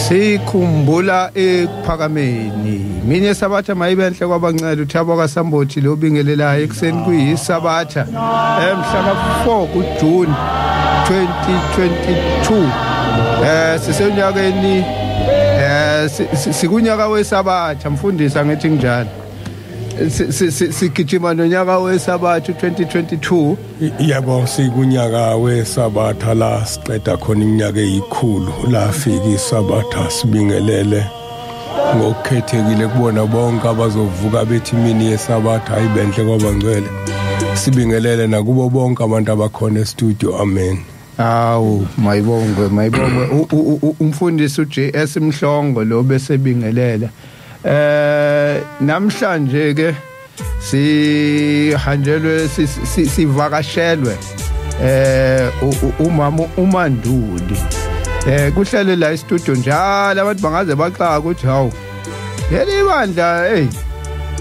Sikhumbula ekuphakameni minye sabatha mayibenhle kwabancela uThabo kaSambothi lo bingelelayo ekseni kuyisabatha emhla ka4 kuJune 2022. Sisenyakeni sikunyaka wesabatha mfundisi ngithi njalo sigijima nonyaka wesabatha 2022. Yebo, sikunyaka wesabatha la siqeda khona iminyaka eyikhulu la fika isabatha. Sibingelele ngokukhethekile kubona bonke abazovuka bethi imini yesabatha ayibenhle kwabangcwele. Sibingelele nakubo bonke abantu abakhona e-studio. Amen. Awu, mayibongwe mayibongwe umfundisi uJS Mhlongo lo bese bingelela. Namhlanje ke sihanjelwe sivakashelwe umama uManduli. Kuhlele la e-studio njalo abantu bangaze baxaka ukuthi hawu leli ibandla, hey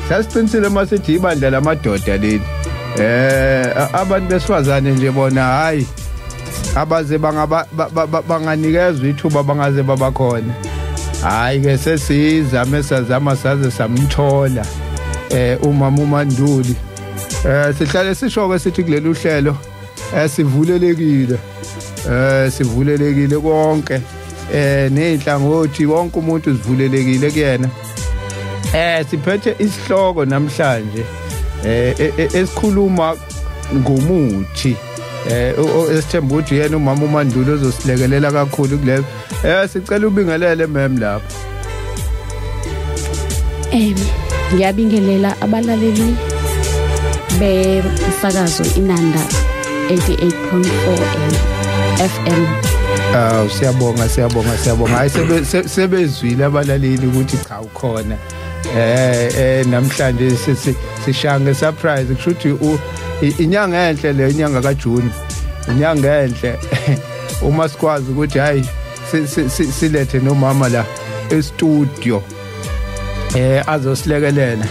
sasiqinisile masithi ibandla lamadoda leli. Abantu besifazane nje bona hayi abaze banganikezwa ithuba bangaze babakhona. Hayi ke sesizame sazama saze samthola umama uManduli. Sihlale sisho ke sithi kulelu hlelo sivulelekile, sivulelekile konke, nezinhlangothi wonke umuntu uzivulelekile kuyena. Siphethe isihloko namhlanje esikhuluma ngomuthi. Esithemba ukuthi yena umama uManduli ozosilekelela kakhulu kulelo. Sicela ubingelele mem lapha. Ngiyabingelela abalaleli bemsakazo Inanda 88.4 FM. Siyabonga siyabonga siyabonga. Hayi sebezwile abalaleli ukuthi cha ukhona. Namhlanje sishange surprise kusho ukuthi inyanga enhle le, inyanga kaJune, inyanga enhle. Uma sikwazi ukuthi hayi silethe nomama la e-studio azosilekelela.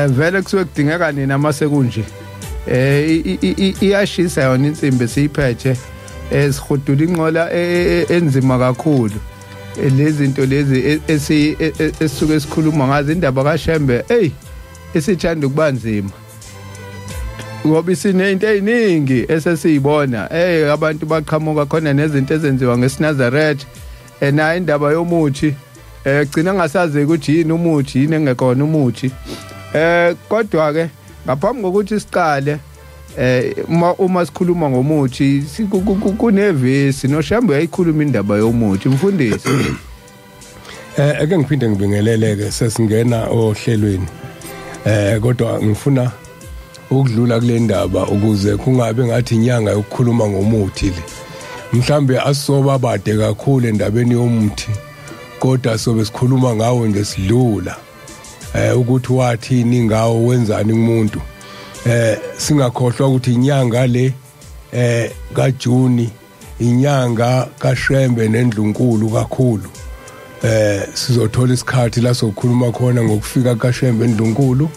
Vele kusuke kudingeka nina mase kunje. Iyashisa yona insimbi siyiphethe, sihudula inqola enzima kakhulu. Lezi zinto lezi esisuke sikhuluma ngazo indaba kaShembe, hey isithanda ukubanzima ngoba sinento eziningi esesiyibona. Hey abantu baqhamuka khona nezinto ezenziwa ngeSinazaretha, nayo indaba yomuthi gcina ngasazi ukuthi yini umuthi yini engekona umuthi. Kodwa ke ngaphambi kokuthi siqale uma sikhuluma ngomuthi kunevesi noShembe uyayikhuluma indaba yomuthi mfundisi. Ake ngiphinde ngibingelele ke sesingena ohlelweni. Kodwa ngifuna ukudlula kule ndaba ukuze kungabe ngathi inyanga yokukhuluma ngomuthi le. Mhlambe asisoba bade kakhulu endabeni yomuthi, kodwa sobe sikhuluma ngawo nje sidlula. Ukuthi wathini ngawo, wenzani umuntu. Singakhohlwa ukuthi inyanga le kaJuni inyanga kaShembe nendlunkulu kakhulu. Sizothola isikhathi la sokukhuluma khona ngokufika kaShembe endlunkulu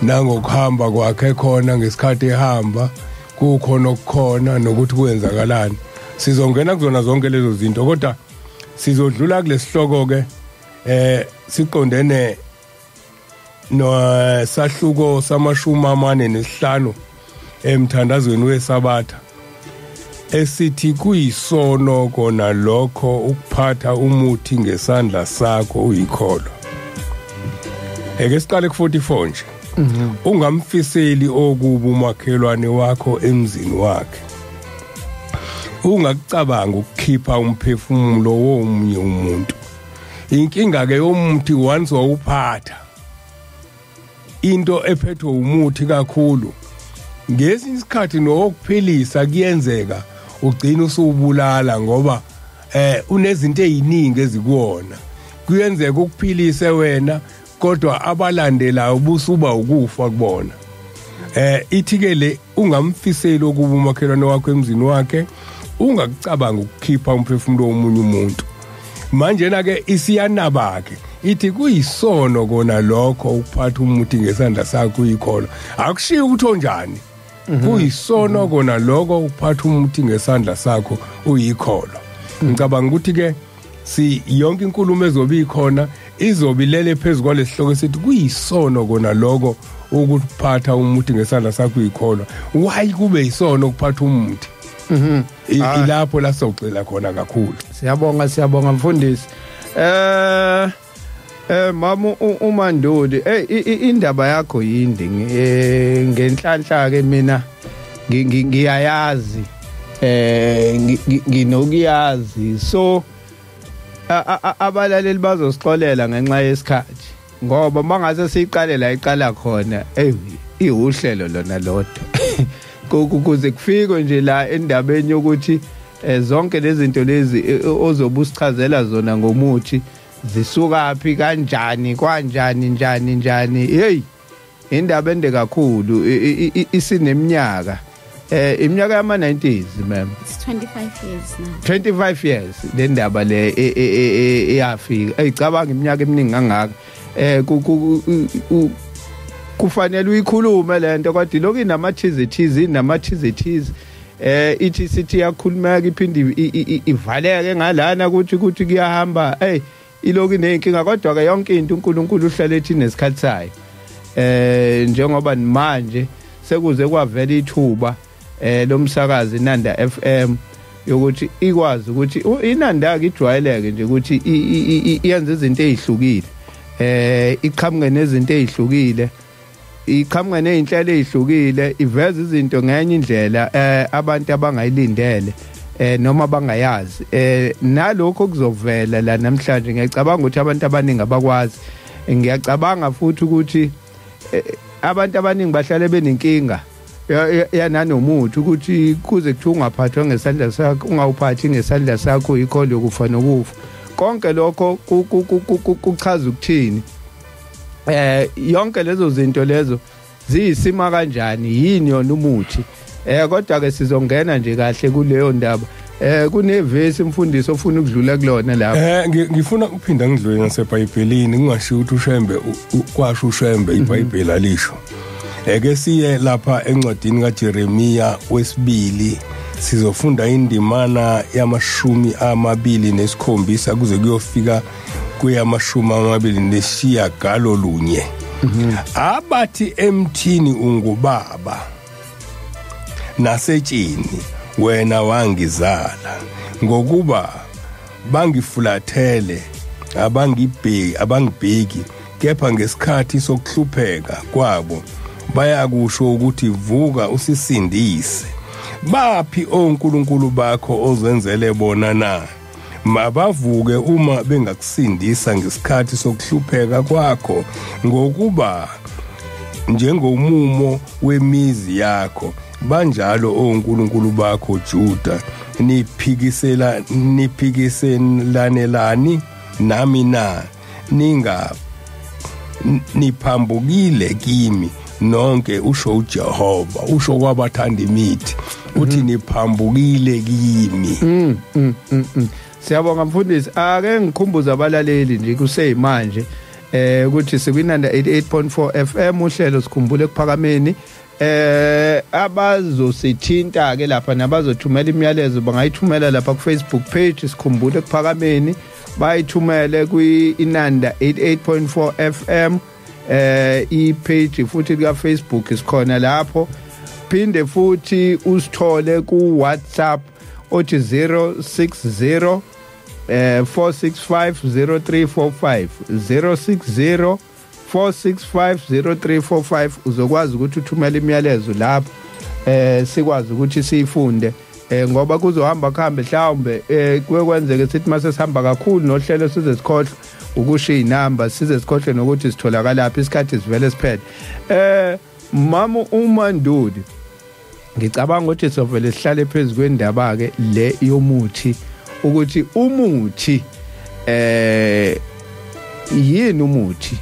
nangokuhamba kwakhe khona ngesikhathi ehamba kukhona okukhona nokuthi kwenzakalani. Sizongena kuzona zonke lezo zinto, kodwa sizodlula kulesihloko ke siqondene no sahluko samashumi 45 emthandazweni wesabatha esithi kuyisono kona lokho ukuphatha umuthi ngesandla sakho uyikholo. Eke siqale ku44 nje. Ungamfiseli okubi umakhelwane wakho emzini wakhe. Ungakucabanga ukukhipha umphefumulo womunye umuntu. Inkinga ke yomuthi once wawuphatha, into ephethwe umuthi kakhulu ngesinye isikhathi nokuphilisa kuyenzeka ugcina usubulala ngoba unezinto eziningi ezikuwona. Kuyenzeka ukuphilise wena kodwa abalandelayo busuba ukufa kubona. Ithi ke le ungamfiseli okuba umakhelwane wakho emzini wakhe, ungakucabanga ukukhipha umphefumulo womunye umuntu. Manje na ke isiyanaba ke ithi kuyisono kona lokho ukuphatha umuthi ngesandla sakho uyikholwa. Akushiyo ukuthi onjani, kuyisono kona lokho ukuphatha umuthi ngesandla sakho uyikholwa. Ngicabanga ukuthi ke si yonke inkulumo ezobe ikhona izobilele phezulu kwalesihloko esithi kuyisono kona lokho ukuphatha umuthi ngesandla sakho uyikholwa. Why kube yisono ukuphatha umuthi? Ilapho la sogxila khona kakhulu. Siyabonga, siyabonga mfundisi. Mama uManduli, indaba yakho yinde ngenhlanhla ke mina ngiyayazi, nginokuyazi. So abalaleli bazosixolela ngenxa yesikhathi, ngoba mangase siyiqale la iqala khona, iwuhlelo lona lodwa. Kuze kufike nje la endabeni yokuthi zonke lezi zinto lezi ozobusichazela zona ngomuthi zisuka phi, kanjani, kwanjani, njani njani. Hey, indaba ende kakhulu, isineminyaka, iminyaka yama 90s ma'am. It's 25 years now. 25 years le ndaba le eyafika. Eyicabanga iminyaka eminingi kangaka, kufanele uyikhulume lento, kodwa lokhu inamathize thize, inamathize thize, ithi sithi yakhulumeka iphinde ivaleke ngalana ukuthi kuyahamba. Hey, iloku inenkinga, kodwa ke yonke into uNkulunkulu uhlale ethi nesikhathi sayo. Njengoba manje sekuze kwavela ithuba lomsakazi Inanda FM yokuthi ikwazi ukuthi Inanda ke ijwayeleke nje ukuthi iyenze izinto ezihlukile, iqhamuke nezinto ezihlukile, iqhamuke nezinhlelo ezihlukile, iveza izinto ngenye indlela abantu abangayilindele noma bangayazi. Nalokho kuzovela la namhlanje, ngiyacabanga ukuthi abantu abaningi abakwazi. Ngiyacabanga futhi ukuthi abantu abaningi bahlale benenkinga yananomuthi, ukuthi kuze kuthiwa ungaphathwa ngesandla sakho, ungawuphathi ngesandla sakho ikholo yokufa nokufa. Konke lokho kuchaza ukuthini? Yonke lezo zinto lezo ziyisima kanjani, yini yona umuthi? Kodwa ke sizongena nje kahle kuleyo ndaba. Kunevesi umfundisi ofuna ukudlula kulona lapha. Ngifuna ukuphinda ngidlule ngaseBhayibhelini, ngingashiyo ukuthi uShembe kwasho uShembe iBhayibheli alisho. Eke siye lapha encwadini kaJeremiya wesibili, sizofunda indimana yama-27 kuze kuyofika kuyama-29. Abathi emthini ungubaba, nasetsheni wena wangizala, ngokuba bangifulathele abangibheki, kepha ngesikhathi sokuhlupheka kwabo bayakusho ukuthi vuka usisindise. Baphi onkulunkulu bakho ozenzele bona na? Mabavuke uma bengakusindisa ngesikhathi sokuhlupheka kwakho, ngokuba njengomumo wemizi yakho banjalo onkulunkulu bakho Juda. Niphikiselanelani nami na? Niphambukile kimi nonke, usho uJehova, usho kwabathanda imithi, uthi niphambukile kimi. Siyabonga mfundisi. Ake ngikhumbuze abalaleli nje kuseyimanje ukuthi sikwinanda 88.4 FM, uhlelo Sikhumbule Ekuphakameni. Abazosithinta ke lapha nabazothumela imiyalezo bangayithumela lapha ku Facebook page Sikhumbule Ekuphakameni, bayithumele kwi Inanda 88.4 FM i-page futhi lika Facebook isikhona lapho. Phinde futhi usithole ku WhatsApp othi 060 465 0345, 060 465 0345. Uzokwazi ukuthi uthumele imiyalezo lapho, sikwazi ukuthi siyifunde, ngoba kuzohamba kuhambe mhlawumbe kuyekwenzeke sithi mase sihamba kakhulu nohlelo size sikhohlwe ukushiya inamba, size sikhohlwe nokuthi sitholakala lapha, isikhathi sivele siphele. Mama uManduli, ngicabanga ukuthi sovele sihlale phezulu kwendaba ke le yomuthi, ukuthi umuthi yini umuthi,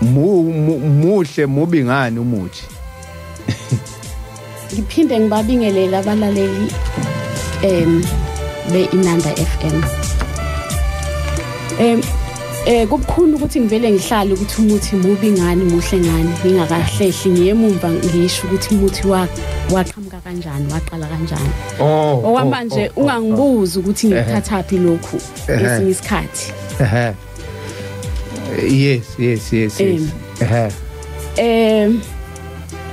muhle mubi ngani umuthi? Ngiphinde ngibabingelele abalaleli be-Inanda FM. Kubukhulu ukuthi ngivele ngihlale ukuthi umuthi mubi ngani muhle ngani, ngingakahlehli ngiye emumva ngisho ukuthi umuthi waqhamuka kanjani, waqala kanjani. Okwamanje ungangibuza ukuthi ngikuthathaphi lokhu esinye isikhathi. Yes.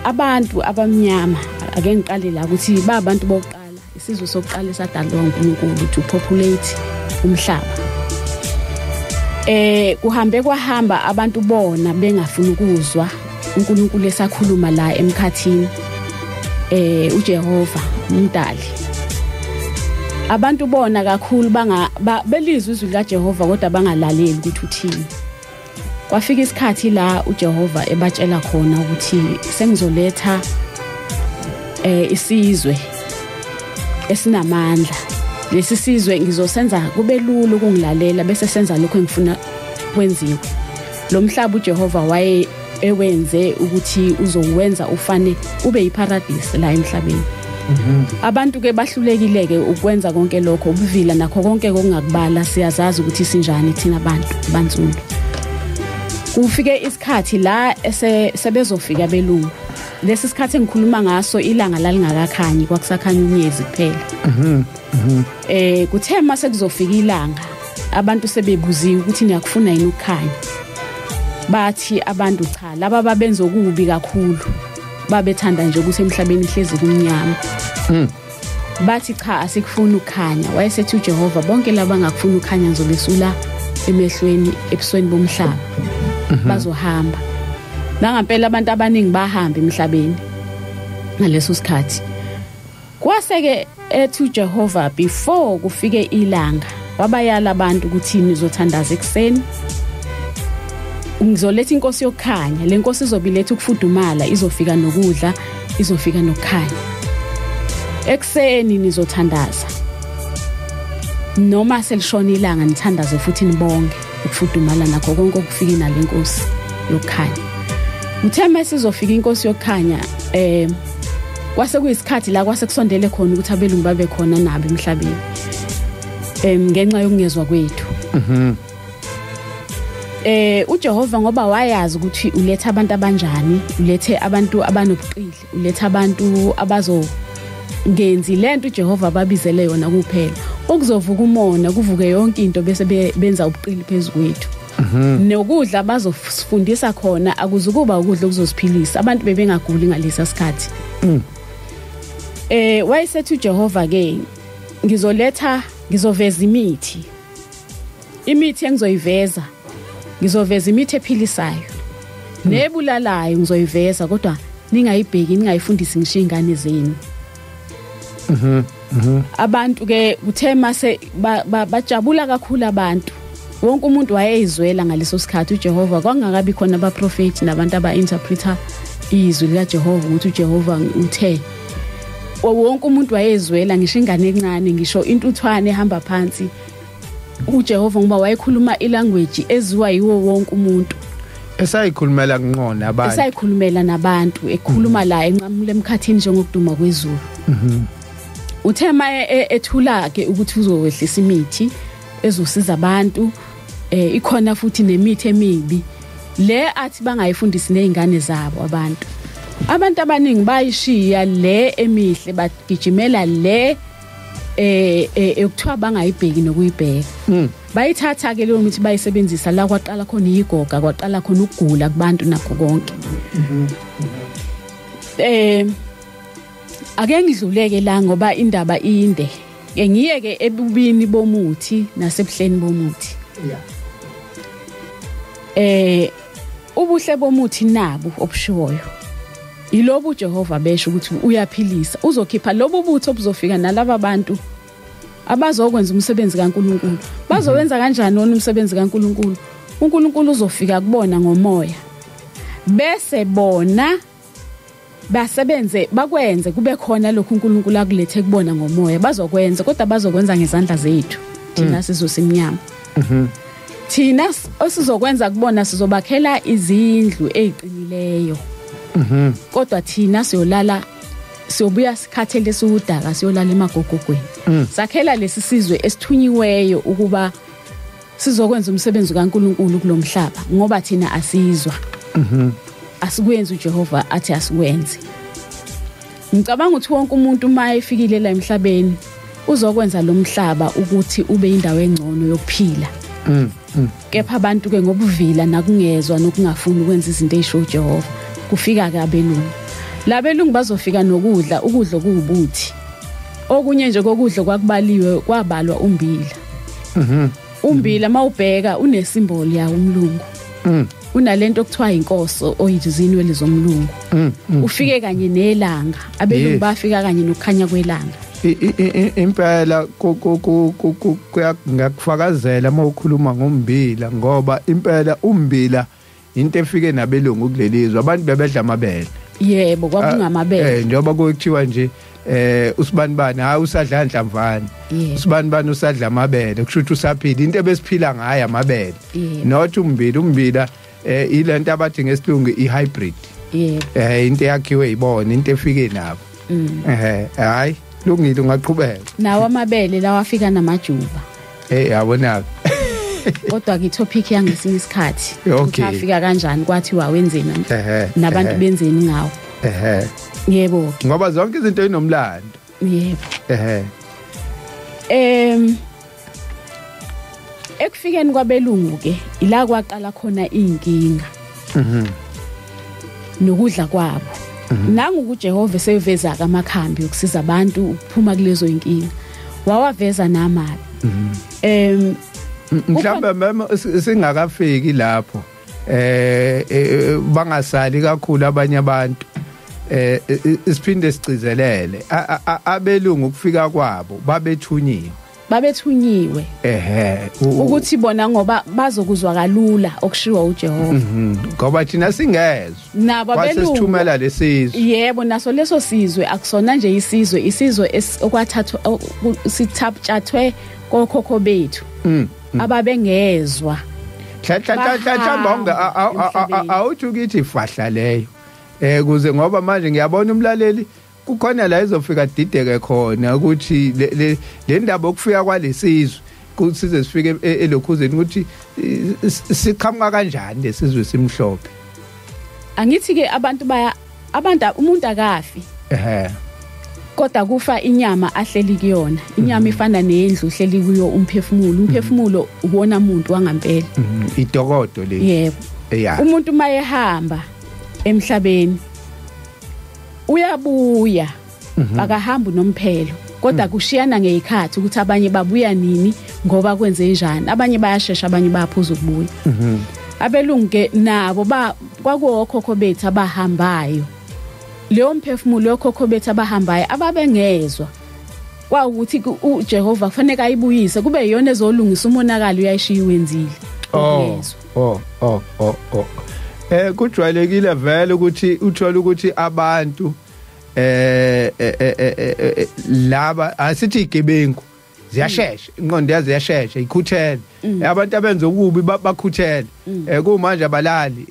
Abantu abamnyama ake ngiqale la ukuthi ba abantu bokuqala, isizwe sokuqala esadalwa uNkulunkulu to populate umhlaba. Kuhambe kwahamba abantu bona bengafuni ukuzwa uNkulunkulu esakhuluma la emkhathini, uJehova umdali. Abantu bona kakhulu belizwe izwi likaJehova kodwa bangalaleli ukuthi uthini. Kwafika isikhathi la uJehova ebatshela khona ukuthi sengizoletha isizwe esinamandla. Lesi sizwe ngizosenza kube lula ukungilalela bese senza lokho engifuna kwenziwe. Lo mhlaba uJehova waye ewenze ukuthi uzowenza ufane ube yiparadise la emhlabeni. Abantu ke bahlulekile ke ukwenza konke lokho, ubuvila nakho konke okungakubala, siyazazi ukuthi sinjani thina abantu bansundu. Kufike isikhathi la sebezofika belungu. Lesi sikhathi engikhuluma ngaso ilanga lalingakakhanyi, kwakusakhanya unyezi kuphela. Kuthe mase kuzofika ilanga abantu sebebuziwe ukuthi niyakufuna yini ukukhanya. Bathi abantu cha, laba babenza okubi kakhulu, babethanda nje ukuthi emhlabeni ihlezi kumnyama. Bathi cha, asikufuni ukukhanya. Wayesethi uJehova bonke laba angakufuni ukukhanya ngizobesula emehlweni ebusweni bomhlaba. Bazohamba. Nangampela abantu abaningi bahamba emhlabeni ngaleso sikhathi. Kwaseke ethi uJehova before kufike ilanga wabayala abantu ukuthi nizothandaza ekseni, ngizoletha inkosi yokukhanya. Le nkosi izobiletha ukufudumala, izofika nokudla, izofika nokukhanya. Ekseni nizothandaza, noma selishona ilanga nithandaze futhi nibonge ukufudumala nakho konke okufike nale nkosi yokukhanya. Uthe sizofika inkosi yokukhanya, kwase kuyisikhathi la kwase kusondele khona ukuthi abelungu babe khona nabo emhlabeni, ngenxa yokungezwa kwethu. uJehova ngoba wayazi ukuthi uletha abantu abanjani, ulethe abantu abanobuqili, uletha abantu abazongenzi lento uJehova ababizele yona kuphela. Okuzovuka umona, kuvuke yonke into bese benza ubuqili phezukwethu. Nokudla bazofundisa khona akuzukuba ukudla okuzosiphilisa. Abantu bebengaguli ngalesa sikhathi. Wayesethi uJehova ke ngizoletha, ngizoveza imithi. Imithi engizoyiveza, ngizoveza imithi ephilisayo nebulalayo ngizoyiveza, kodwa ningayibheki, ningayifundisi ngisho ingane zenu. Abantu ke kuthe mase bajabula kakhulu abantu. Wonke umuntu wayeyizwela ngaleso sikhathi uJehova. Kwangakabi khona abaprofeti nabantu aba-interpreter izwi likaJehova ukuthi uJehova uthe. Wonke umuntu wayezwela, ngisho ingane encane, ngisho intuthwane ehamba phansi. uJehova ngoba wayekhuluma ilanguage eziwa yiwo wonke umuntu. Esayikhulumela kunqona abantu. Esayikhulumela nabantu, ekhuluma la enqamule emkhathini njengokuduma kwezulu. Uthe maye ethula ke ukuthi uzowehlisa imithi ezosiza abantu, ikhona futhi nemithi emibi le athi bangayifundisi nezingane zabo abantu. Abantu abaningi bayishiya le emihle bagijimela le ekuthiwa bangayibheki nokuyibheka. Bayithatha ke leyo mithi bayisebenzisa la kwaqala khona igoga, kwaqala khona ukugula kubantu nakho konke. Ake ngidluleke la ngoba indaba inde. Ke ngiyeke ebubini bomuthi nasebuhleni bomuthi. Ubuhle bomuthi nabo obushiwoyo ilobu uJehova besho ukuthi uyaphilisa, uzokhipha lobu butho obuzofika nalaba bantu abazokwenza umsebenzi kaNkuluNkulu. Bazowenza kanjani wona umsebenzi kaNkuluNkulu? uNkulunkulu uzofika kubona ngomoya, bese bona basebenze bakwenze kube khona lokhu uNkulunkulu akulethe kubona ngomoya. Bazokwenza, kodwa bazokwenza ngezandla zethu thina sizosimnyama. Thina osizokwenza kubona sizobakhela izindlu eziqinileyo. Kodwa thina siyolala, siyobuya sikhathele siwudaka, siyolala emagogogweni. Sakhela lesi sizwe esithunyiweyo ukuba Sizokwenza umsebenzi kaNkuluNkulu kulomhlaba ngoba thina asizwa. Asikwenzi uJehova athi asikwenze. Ngicabanga ukuthi wonke umuntu uma efikile la emhlabeni uzokwenza lo mhlaba ukuthi ube indawo engcono yokuphila. Kepha abantu ke ngobuvila nakungezwa nokungafuni ukwenza izinto ezisho uJehova kufika ke abelungu. Labelungu bazofika nokudla, ukudla okuwubuthi. Okunye nje kokudla kwakubaliwe kwabalwa umbila. Umbila mawubheka unesimboli yawo umlungu. Unalento okuthiwa inkoso oyizinwele zomlungu. Ufike kanye nelanga, abelungu bafika kanye nokukhanya kwelanga. Impela kuyakufakazela mawukhuluma ngombila, ngoba impela umbila into efike nabelungu kulelizwe. Abantu bebedla amabele. Yebo, kwakungamabele. Njengoba kuthiwa nje usibanibani hayi usadla nhlamvana, usibanibani usadla amabele, kusho ukuthi usaphila into ebesiphila ngayo amabele, not umbila. Umbila ilento abathi ngesilungu i-hybrid. Yebo. Into yakhiwe ibona, into efike nabo. Hayi lungile, ungaqhubeka. Nawo amabele lawa afika namajuba. Yabona. Kodwa ke topic yangesinye isikhathi ukuthi afika kanjani, kwathiwa wenzeni nabantu benzeni ngawo. Yebo. Ngoba zonke izinto inomlando. Yebo. Ekufikeni kwabelungu ke ila kwaqala khona inkinga. Nokudla kwabo. Nangu kuJehova seveza amakhambi ukusiza abantu ukuphuma kulezo inkinga. Wawaveza namali. Mhlawumbe mama singakafiki lapho bangasali kakhulu abanye abantu, isiphinde sicizelele abelungu ukufika kwabo babethunyiwe. Babethunyiwe. Ukuthi bona ngoba bazokuzwa kalula okushiwa uJehova. Ngoba thina singezwe. Nabo abelungu sithumela lesizwe. Yebo, naso leso sizwe akusona nje isizwe, isizwe okwathathwa sithatshathwe kokhokho bethu. Ababengezwa. Mhlawumbe awuthi ukuthi fahla leyo. Kuze ngoba manje ngiyabona umlaleli kukhona la izofika dideke khona ukuthi le ndaba okufika kwalesizwe kusize sifike elokhuzeni ukuthi siqhamuka kanjani lesizwe simhlophe. Angithi ke abantu baya abantu umuntu akafi. Kodwa kufa inyama ahleli kuyona. Inyama ifana nendlu uhleli kuyo umphefumulo. Umphefumulo ubona umuntu wangampela. Idokodo le. Yebo. Umuntu mayehamba emhlabeni uyabuya, akahamba nomphelo, kodwa kushiyana ngezikhathi ukuthi abanye babuya nini ngoba kwenze njani, abanye bayashesha, abanye bayaphuza ukubuya. Abelungu ke nabo kwakuwokhokho bethu abahambayo, leyo mphefumulo yokhokho bethu abahambayo ababengezwa kwawukuthi uJehova kufanele ayibuyise kube iyona ezolungisa umonakalo uyayishiya wenzile. Kujwayelekile vele ukuthi uthola ukuthi abantu laba asithi igebengu ziyashesha, inqondo yazo ziyashesha, ikhuthele. Abantu abenza okubi bakhuthele. Kumanje abalali,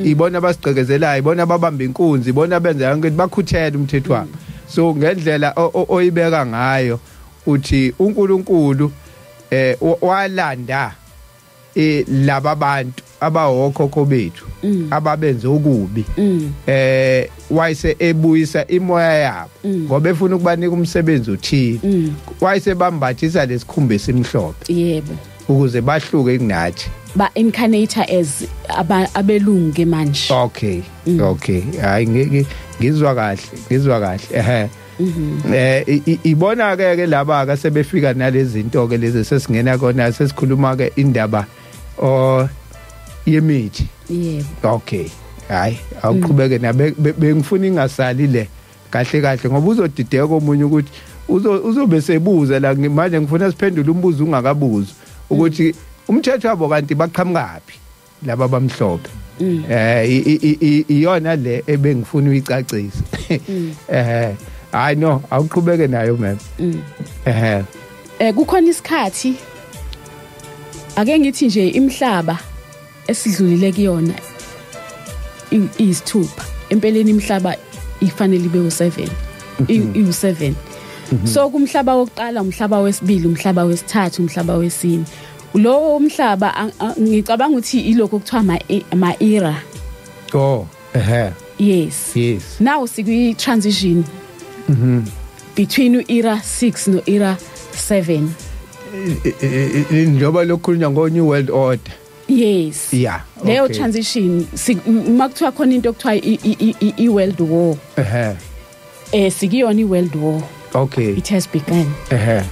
ibona abasigcekezelayo, ibona ababamba inkunzi, ibona abenza yonke into, bakhuthele umthetho wabo. So ngendlela oyibeka ngayo uthi uNkulunkulu walanda laba bantu abawokhokho bethu ababenze okubi, wayese ebuyisa imoya yabo ngoba efuna ukubanika umsebenzi othile, wayese bambathisa lesikhumba esimhlophe. Yebo, ukuze bahluke kunathi, ba incarnate as abelungu ke manje. Okay, okay, hayi ngizwa kahle, ngizwa kahle. Ibona ke ke laba ke sebefika nalezi zinto ke lezi sesingena kona, sesikhuluma ke indaba yemithi. Yebo. Okay, hayi awuqhubeke nabe, bengifuna ingasali le kahle kahle ngoba uzodideka omunye ukuthi uzobe sebuza la manje, ngifuna siphendule umbuzo ungakabuzi ukuthi umthetho wabo kanti baqhamukaphi laba bamhlophe. Iyona le ebengifuna uyicacise. Hayi no, awuqhubeke nayo ma'am. Kukhona isikhathi ake ngithi nje imihlaba esidlulile kuyona iyisithupha, empeleni imihlaba ifanele ibe u7, iu7. So kumhlaba wokuqala, umhlaba wesibili, umhlaba wesithathu, umhlaba wesine. Lo umhlaba ngicabanga ukuthi ilokho kuthiwa ama era. Oh, ehe. Yes. Yes. Now sikwi transition. Mhm. Between era 6 no era 7. Njengoba lokhulunywa ngo New World Order. Yes. Yeah. Leyo transition makuthiwa khona into okuthiwa i World War. Ehe. Sikuyona i World War. Okay. It has begun. Ehe.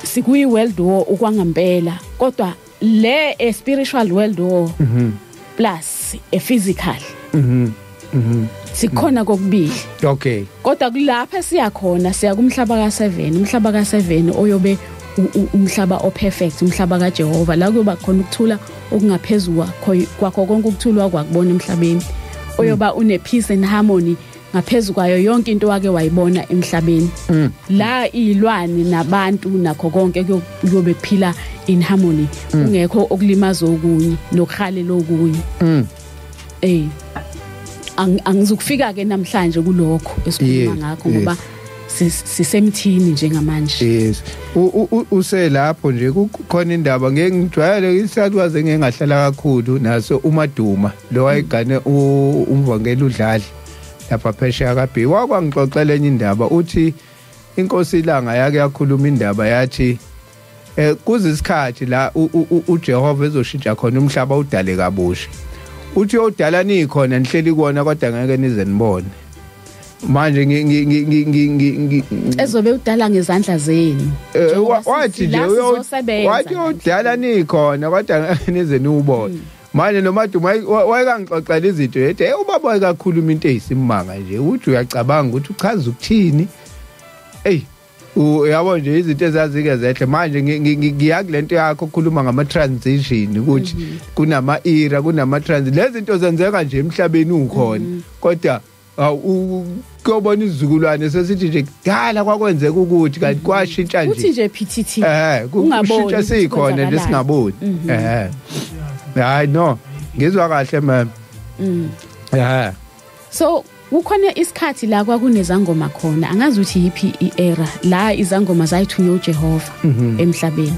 Sikuyi World War okwangempela, kodwa le a spiritual world war. Mhm. Plus a physical. Mhm. Mhm. Sikhona kokubili. Okay. Kodwa kulapha siyakhona siya kumhlaba ka7, umhlaba ka7 oyobe umhlaba operfect, umhlaba kaJehova, la kuyoba khona ukuthula okungaphezulu kwakho konke ukuthulwa kwakubona emhlabeni, oyoba une peace and harmony ngaphezulu kwayo yonke into wake wayibona emhlabeni. La izilwane nabantu nakho konke kuyobe kuphila in harmony, kungekho okulimaza okunye nokuhalela okunye. Angizukufika ke namhlanje kulokho esikhuluma ngakho ngoba sisemthini njengamanje. Yes. Uselapho nje kukhona indaba ngeke ngijwayele isalukazi ngeke ngahlala kakhulu naso uMaduma lo wayegane umvangeli udlali lapha phesheya kaB. Wakwangixoxela enye indaba, uthi inkosi ilanga yake yakhuluma indaba yathi kuze isikhathi la uJehova ezoshintsha khona umhlaba udale kabusha. Uthi uyodala nikhona nihleli kuona kodwa ngeke nize nibone. Manje ngi ezobe udala ngezandla zenu. Wathi nje wathi udala nikhona kodwa ngeke nize niubone. Manje noMaduma wayekangixoxela izinto ethi ubaba wayekakhuluma into eyisimanga nje, uthi uyacabanga ukuthi uchaza ukuthini. Ey, uyabo nje izinto ezazike zehle. Manje ngiya kulento yakho okhuluma ngama transition ukuthi kunama era, kunama transit, lezi zinto zenzeka nje emhlabeni ukhona, kodwa kuyobona izizukulwane sesithi nje kudala kwakwenzeka ukuthi kanti kwashintsha nje, uthi nje PTT ungaboni sikhona nje singaboni. Hayi no, ngizwa kahle mama. Yeah. So kukhona isikhathi la kwakunezangoma khona, angazi ukuthi yipi iera la izangoma zayithunywa uJehova emhlabeni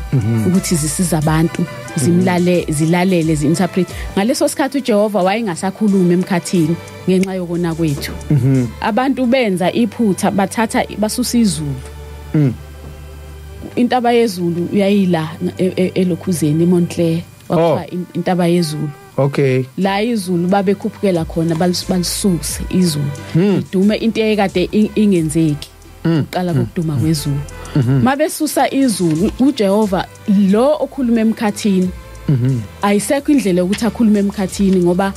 ukuthi zisiza abantu, zimlale, zilalele, zinterpret. Ngaleso sikhathi uJehova wayengasakhulumi emkhathini ngenxa yokona kwethu. Abantu benza iphutha, bathatha basusa izulu. Intaba yezulu uyayila elokhuzeni eMontclair, kwathiwa intaba yezulu. Okay. La izulu babekhuphukela khona balisuse izulu. Idume into ekade ingenzeki. Uqala kokuduma kwezulu. Mabesusa izulu uJehova lo okhuluma emkhathini. Ayisekho indlela yokuthi akhulume emkhathini ngoba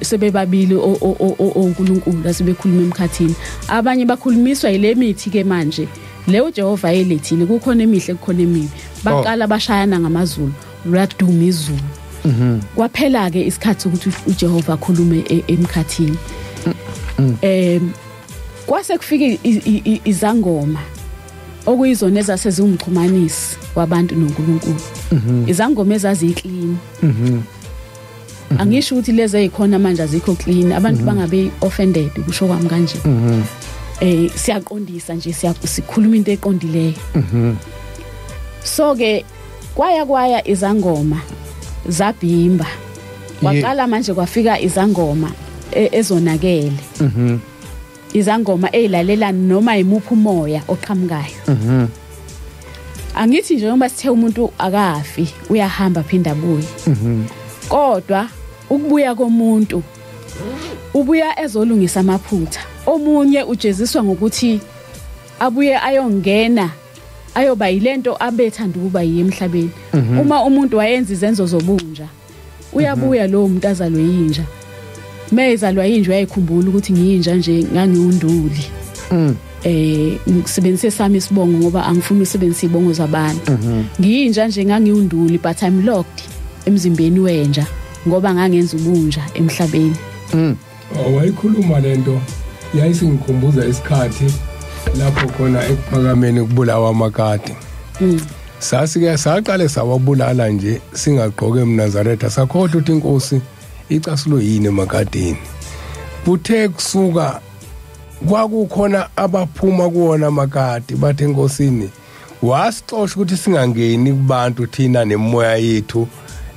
sebebabili oNkulunkulu asebekhuluma emkhathini. Abanye bakhulumiswa ile mithi ke manje. Le uJehova ayelethile kukhona emihle kukhona emibi. Baqala bashayana ngamazulu, lwaduma izulu. Kwaphela ke isikhathi ukuthi uJehova akhulume emkhathini. Kwase kufika izangoma okuyizona ezasezingumxhumanisi wabantu noNkulunkulu. Izangoma ezaziclean. Angisho ukuthi lezi ezikhona manje azikho clean, abantu bangabe offended kusho kwami kanje. Siyaqondisa nje, sikhuluma into eqondileyo. So ke kwaya izangoma zabhimba. Kwaqala manje kwafika izangoma ezonakele. Izangoma ezilalela noma imuphi umoya oqhamukayo. Angithi nje njengoba sithe umuntu akafi uyahamba phinda abuye. Kodwa ukubuya komuntu ubuya ezolungisa amaphutha. Omunye ujeziswa ngokuthi abuye ayongena ayoba yilento abethanda ukuba yiye emhlabeni. Uma umuntu wayenza izenzo zobunja uyabuya lo muntu azalwe yinja. Mezalwa yinja uyayikhumbula ukuthi ngiyinja nje ngangiwunduli. Ngisebenzise sami isibongo ngoba angifuni usebenzisa izibongo zabantu. Ngiyinja nje ngangiwunduli but I'm locked emzimbeni wenja ngoba ngangenza ubunja emhlabeni. Wayikhuluma lento yayisingikhumbuza isikhathi lapho khona ekuphakameni kubulawa amakati. Sasike saqale sawabulala nje singagqoke eMnazaretha, sakhohlwa ukuthi inkosi icasulo yini emakadeni. Kuthe kusuka kwakukhona abaphuma kuwona amakati bathi enkosini Wasixosha ukuthi singangeni kubantu thina nemoya yethu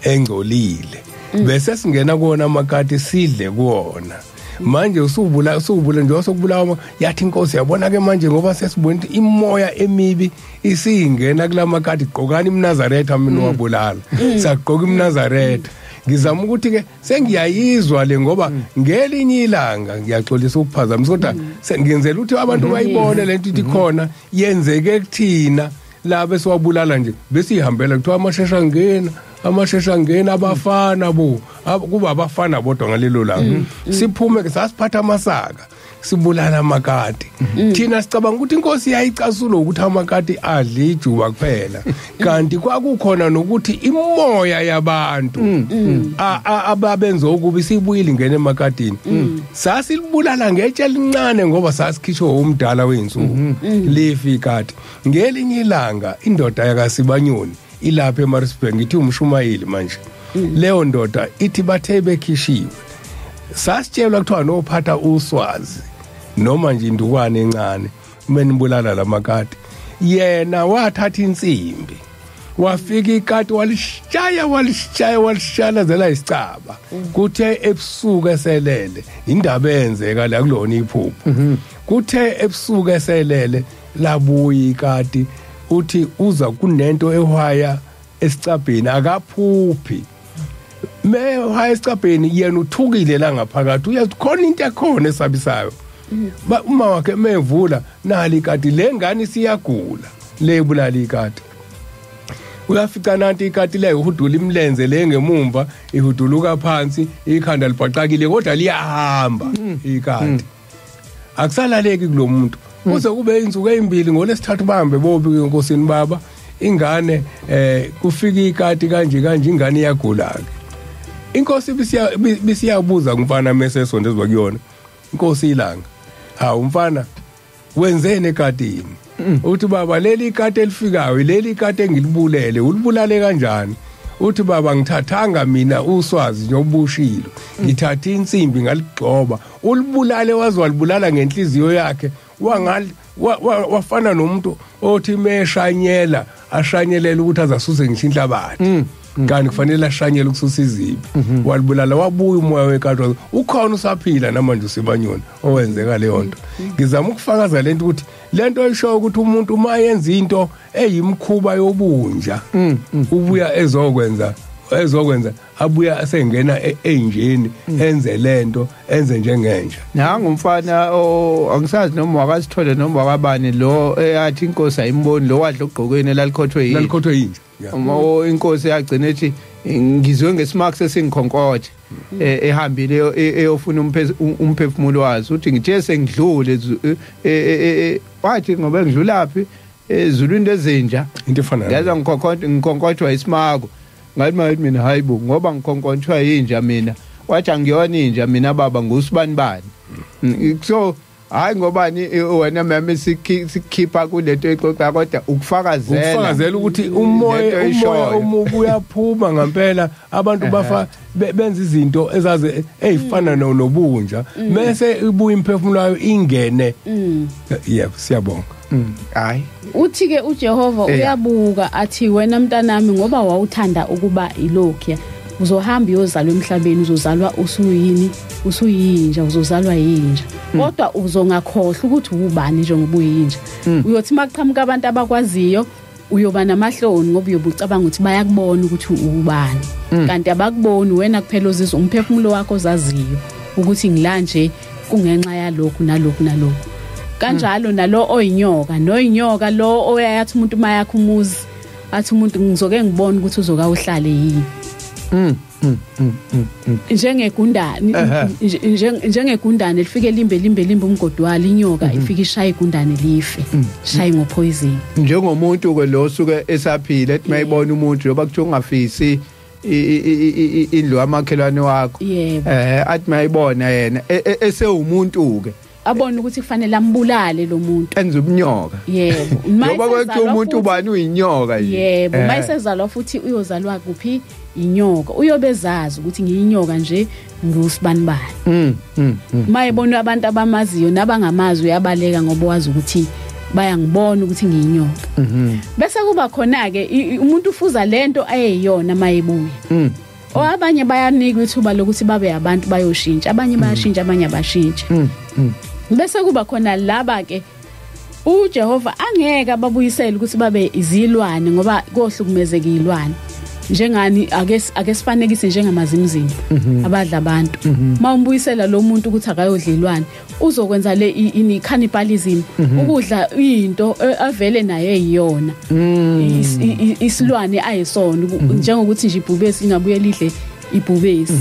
engcolile, bese singena kuona amakati sidle kuona. Manje usubula nje wasokubulawa. Yathi inkosi yabona ke manje ngoba sesibona ukuthi imoya emibi isingena kulamakati, gqokani imNazaretha mina wabulala. Sagqoka imNazaretha. Ngizama ukuthi ke sengiyayizwa le ngoba ngelinye ilanga ngiyaxolisa ukuphazamisa, kodwa sengiyenzela ukuthi abantu bayibone lento ithi khona yenzeke kuthina la besiwabulala nje, besihambela kuthiwa amashesha ngena abafana bo, kuba abafana bodwa ngalelo langa. Siphume ke sasiphatha amasaka sibulala amakati. Thina sicabanga ukuthi inkosi yayicasula ukuthi amakati adle ijuba kuphela, kanti kwakukhona nokuthi imoya yabantu ababenza ukuba sibuyile ingene emakatini. Sasilibulala ngetshe elincane ngoba sasikhishwe umdala weinsuku lifi ikati. Ngelinye ilanga indoda yakaSibanyoni ilapha eMaritzburg, ngithi umshumayeli manje, leyo ndoda ithi bathe bekhishiwe, sasitshelwa kuthiwa nophatha uswazi noma nje indukwane encane menibulala lamakati. Yena wathatha insimbi wafika ikati walishaya zela isicaba. Kuthe ebusuku eselele, indaba eyenzeka la kulona iphupho, kuthe ebusuku eselele labuya ikati, uthi uza kunento ehwaya esicabheni, akaphuphi. Mehwaya esicabheni yena uthukile la ngaphakathi, uyazi khona into ekhona esabisayo. Uma wakhe mevula nali ikati, lengane siyagula lebulala ikati. Uyafika nanti ikati leyo ihudula imlenze le ngemumva, ihuduluka phansi, ikhanda libhaqakile kodwa liyahamba ikati. Akusalaleki kulomuntu. Kuze kube insuku ezimbili ngolesithathu bahambe bobika enkosini, baba ingane kufika ikati kanje kanje, ingane iyagula ke. Inkosi bisiyabuza kumfana mesesondezwa kuyona inkosi ilanga, hawu mfana wenzeni ekatini? Uthi baba leli ikati elifikayo leli ikati engilibulele. Ulibulale kanjani? Uthi baba ngithathanga mina uswazi njobushilo, ngithatha insimbi ngaligxoba. Ulibulale waze walibulala ngenhliziyo yakhe, wafana nomuntu othi meshanyela ashanyelela ukuthi azasuse ngisho inhlabathi, kanti kufanele ashanyele ukususa izibi. Walibulala wabuya umoya wekati, ukhona usaphila namanje uSibanyoni owenzeka leyo nto. Ngizama ukufakaza lento ukuthi lento oyisho ukuthi umuntu uma yenza into eyimkhuba yobunja ubuya ezokwenza abuya asengena enjeni enze lento enze njengenja. Nangu umfana angisazi noma wakasithole noma wakabani lo eyathi inkosi ayimboni, lo wadla ogqokweni elalikhothwe yini, lalikhothwe yinja. Uma inkosi yagcina ethi ngizwe ngesimax sesingikhonkothe ehambile eyofuna umphefumulo wazo, uthi ngithe sengidlule wathi ngoba ngidlulaphi ezulwini lezinja into efanayo, ngeza ngikhonkotshwa isimako. Ngathi mayithi mina hayibo ngoba ngikhonkotshwa yinja mina. Wathi angiyona inja mina baba, ngusibani bani. So hayi ngobani wena mama sikhipha kulento exoxa, kodwa ukufakazela ukuthi umoya omubi uyaphuma ngempela. Abantu bafa benza izinto ezaze ezifana nobunja, bese ibuya imphefumulo yayo ingene. Yebo, siyabonga. Hayi uthi ke uJehova uyabuka athi wena mntanami ngoba wawuthanda ukuba ilokhiya, uzohamba uyozalwa emhlabeni, uzozalwa usuyini, usuyinja, uzozalwa yinja, kodwa uzongakhohlwa ukuthi ubani njengoba uyinja. Uyothi maqhamuka abantu abakwaziyo uyoba namahloni ngoba uyobucabanga ukuthi bayakubona ukuthi ubani, kanti abakuboni wena kuphela ozizwa umphefumulo wakho ozaziyo ukuthi ngila nje kungenxa yalokhu nalokhu nalokhu. Kanjalo nalo oyinyoka noyinyoka lo oyayathi umuntu mayakho umuzi athi umuntu ngizoke ngibone ukuthi uzoka uhlale yini. Njengegundane njengegundane lifike limbe umgodi walo, inyoka ifike ishaya igundane life, shaye ngopoison. Njengomuntu ke lo suke esaphila ethi mayibona umuntu njengoba kuthiwa ungafisi indlu yamakhelwane wakho, athi mayibona yena esewumuntu ke abone ukuthi kufanele ambulale lo muntu, enze ubunyoka. Yebo, ngoba kwethu umuntu ubani uyinyoka nje. Yebo, mayisezalwa futhi uyozalwa kuphi? Inyoka. Uyobezazi ukuthi ngiyinyoka nje, ngusibani bani. Mayebona abantu abamaziyo nabangamazi uyabaleka ngoba wazi ukuthi Bayangibona ukuthi ngiyinyoka. Bese kuba khona ke umuntu ufuza lento ayeyiyona mayebuya. Abanye bayanikwa ithuba lokuthi babe abantu bayoshintsha, abanye bayashintsha, abanye abashintsha. Bese kuba khona laba ke uJehova angeke ababuyisele ukuthi babe izilwane ngoba kohlukumezeka izilwane. Njengani ake sifanekise njengamazimzimba abadla abantu. Mawumbuyisela lo muntu ukuthi akayodla ilwane, uzokwenza le ini cannibalism, ukudla into avele naye eyiyona. Isilwane ayisona, njengokuthi nje ibhubesi ingabuye lidle ibhubesi.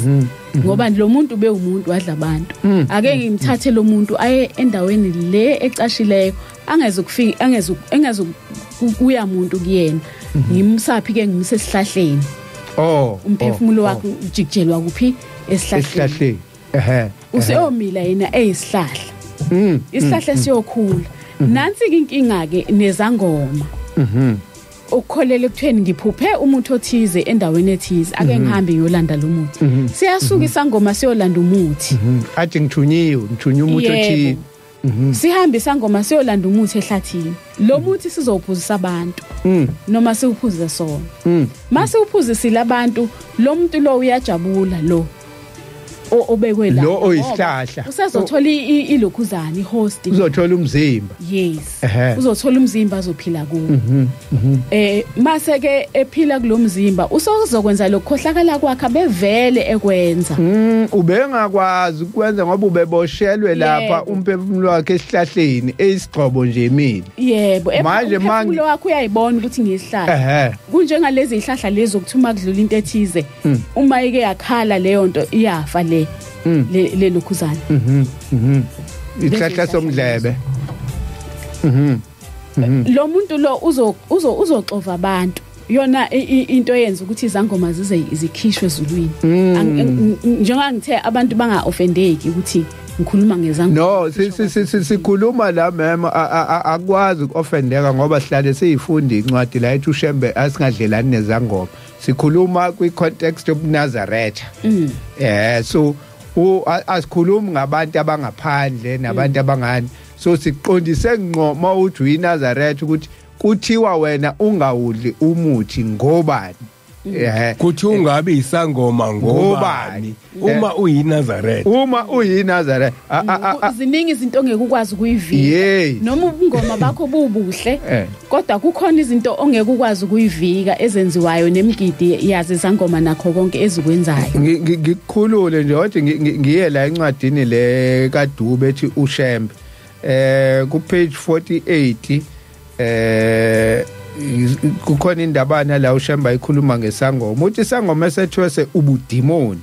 Ngoba lo muntu ube umuntu wadla abantu. Ake ngimthathe lo muntu aye endaweni le ecashileyo, angezukufika engezukuya umuntu kuyena. Ngimsaphi ke ngimse esihlahleni. Umphefumulo wakhe ujikijelwa kuphi? Esihlahleni. Useyomila yena eyisihlahla. Isihlahla siyokhula. Nansi ke inkinga ke nezangoma. Ukukholela ekutheni ngiphuphe umuntu othize endaweni ethize, ake ngihambe ngiyolanda lo muthi. Siyasuka isangoma siyolanda umuthi. Athi ngithunyiwe, ngithunya umuthi othile. Sihambe isangoma siyolanda umuthi ehlathini. Lo muthi sizowuphuzisa abantu. Noma siwuphuze sona. Mase uphuzisile abantu, lo muntu lo uyajabula lo obekwe la. Lo oyisihlahla. Usazothola ilokhuzana, ihost. Uzothola umzimba. Yes. Uzothola umzimba azophila kuwo. Mase ke ephila kulomzimba, usozokwenza lokukhohlakala kwakhe bevele ekwenza. Ubengakwazi ukwenza ngoba ubeboshelwe lapha umphefumulo wakhe esihlahleni eyisigxobo nje mina. Yebo, manje umphefumulo wakhe uyayibona ukuthi ngiyisihlahla. Kunjengalezi izihlahla lezi okuthuma kudlula into ethize. Uma ike yakhala leyo nto iyafa le le lokhuzana. Isihlahla somdlebe. Lo muntu lo uzoxova abantu. Yona into eyenza ukuthi izangoma zize zikhishwe ezulwini. Njengoba ngithe abantu banga offendeki ukuthi ngikhuluma ngezangoma. No, sikhuluma la mema akwazi ukuoffendeka ngoba sihlale siyifunda incwadi la ethi uShembe asingadlelani nezangoma. Sikhuluma kwi context yobuNazaretha. So asikhulumi ngabantu abangaphandle nabantu abangani. So siqondise ngqo mawuthi uyiNazaretha ukuthi kuthiwa wena ungawudli umuthi ngobani. Kuthi ungabe isangoma ngobani uma uyiNazaretha. Uma uyiNazaretha ziningi izinto ongeke ukwazi ukuyivika. Noma ubungoma bakho bubuhle, kodwa kukhona izinto ongeke ukwazi ukuyivika ezenziwayo nemigidi yazi izangoma nakho konke ezikwenzayo. Ngikukhulule nje kodwa ngiye la encwadini le kaDube ethi uShembe ku page 48 kukhona indabana la uShembe ayikhuluma ngesangoma. Uthi isangoma esethwese ubudimoni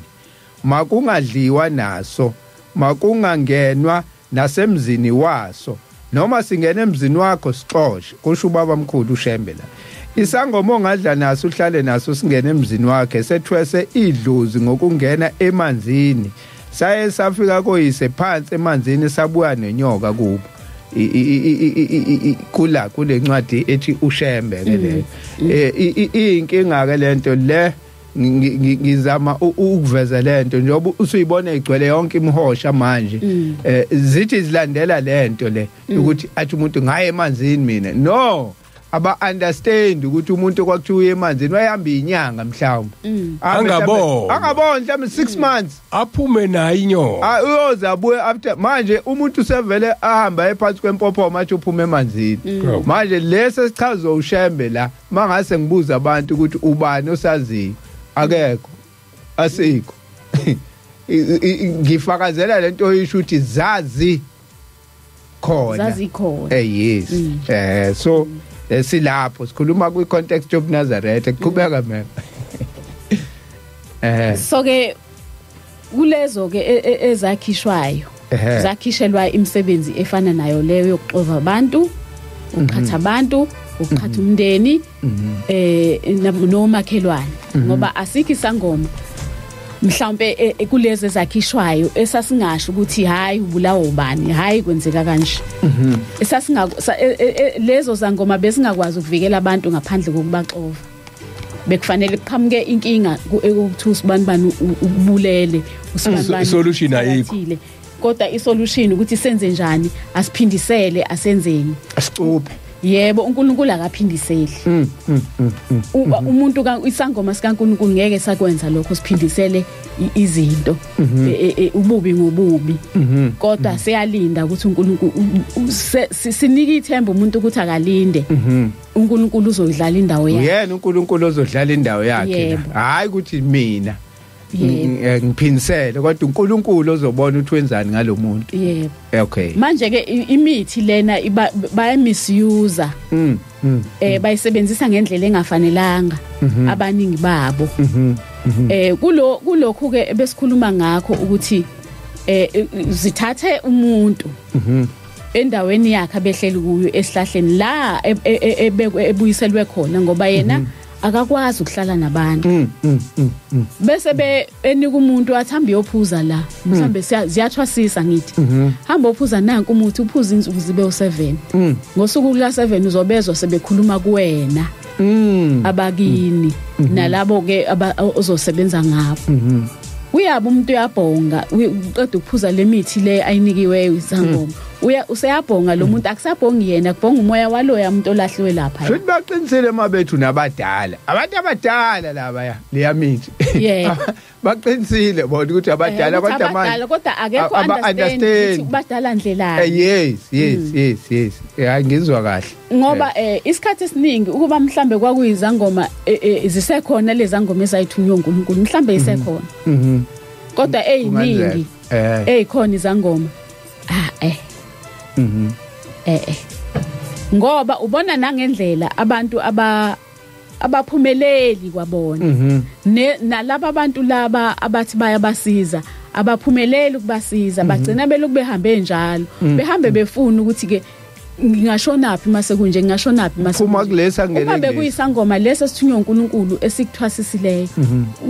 makungadliwa naso, makungangenwa nasemzini waso, noma singena emzini wakho sixoshe, kusho ubaba mkhulu uShembe la. Isangoma ongadla naso uhlale naso singena emzini wakhe sethwese idlozi ngokungena emanzini. Saye safika koyise phansi emanzini sabuya nenyoka kubo. Kula kule ncwadi ethi uShembe ke leyo. Iyinkinga ke lento le, ngizama ukuveza lento njengoba usuyibona igcwele yonke imihosha manje. Zithi zilandela lento le ukuthi athi umuntu ngaye emanzini mina. No, aba understand ukuthi umuntu kwakuthiwa uye emanzini wayehamba inyanga mhlawumbe. Angabona mhlawumbe 6 months aphume nayo inyoka. Uyoza abuye after. Manje umuntu usevele ahamba ephansi kwempophoma athi uphume emanzini. Manje lesi sichazo uShembe la mangase ngibuza abantu ukuthi ubani osaziyo, akekho, asikho. Ngifakazela lento oyisho ukuthi zazi khona. Zazi khona. Yes. So silapho sikhuluma kwi context of Nazareth. Qhubeka ma'am. So ke kulezo ke ezakhishwayo, zakhishelwa imisebenzi efana nayo leyo yokuxova abantu, ukuqhatha abantu, ukuqhatha umndeni, nomakhelwane, ngoba asikho isangoma mhlawumbe kulezi ezakhishwayo esasingasho ukuthi hayi ubulawa ubani, hayi kwenzeka kanje. Esasinga lezo zangoma besingakwazi ukuvikela abantu ngaphandle kokubaxova. Bekufanele kuqhamuke inkinga ekuthusa ubani bani ubulele, usibani bani solution ayikho. Kodwa isolution ukuthi senze njani, asiphindisele, asenzeni, asicuphe. Yebo, uNkulunkulu akaphindiseli. Umuntu isangoma sikaNkulunkulu ngeke sakwenza lokho, siphindisele izinto ububi ngobubi. Kodwa siyalinda ukuthi uNkulunkulu sinike ithemba umuntu ukuthi akalinde. uNkulunkulu uzodlala indawo yakhe. Uyena uNkulunkulu ozodlala indawo yakhe. Hayi ukuthi mina ngiphinisele, kodwa uNkulunkulu ozobona ukuthi wenzani ngalomuntu. Yebo. Okay. Manje ke imithi lena baya misuse. Bayisebenzisa ngendlela engafanelanga abaningi babo. Kulokhu ke besikhuluma ngakho ukuthi zithathe umuntu endaweni yakhe abehleli kuyo esihlahleni la ebuyiselwe khona, ngoba yena akakwazi ukuhlala nabantu. Bese enika umuntu athi hamba uyophuza la, mhlambe ziyathwasisa, ngithi hamba uphuza nanku umuthi, uphuza insuku zibe u7. Ngosuku la 7 uzobezwa sebekhuluma kuwena abakini nalabo ke ozosebenza ngabo. Uyaba umuntu uyabhonga, uqeda ukuphuza lemithi le ayinikiwe isangoma, useyabhonga lo muntu, akusabhongi yena, kubhonga umoya waloya umuntu olahliwe lapha. Futhi baqinisile mabethu nabadala, abantu abadala laba ya leya mithi. Baqinisile bona ukuthi abadala, kodwa manje kodwa akekho understand ukuthi badala ndlelani. Yes yes yes yes, hayi ngizwa kahle. Ngoba isikhathi esiningi ukuba mhlambe kwakuyizangoma zisekhona lezangoma ezayithunywa uNkulunkulu, mhlambe isekhona. Kodwa eyiningi eyikhona izangoma ngoba ubona nangendlela abantu abaphumeleli kwabona, nalaba abantu laba abathi bayabasiza abaphumeleli ukubasiza, bagcina belokhu behambe njalo, behambe befuna ukuthi ke ngingashonaphi mase kunje, ngingashonaphi mase phuma kulesa ngene. Uma bekuyisangoma lesa sithunywa uNkulunkulu esikuthwasisileyo,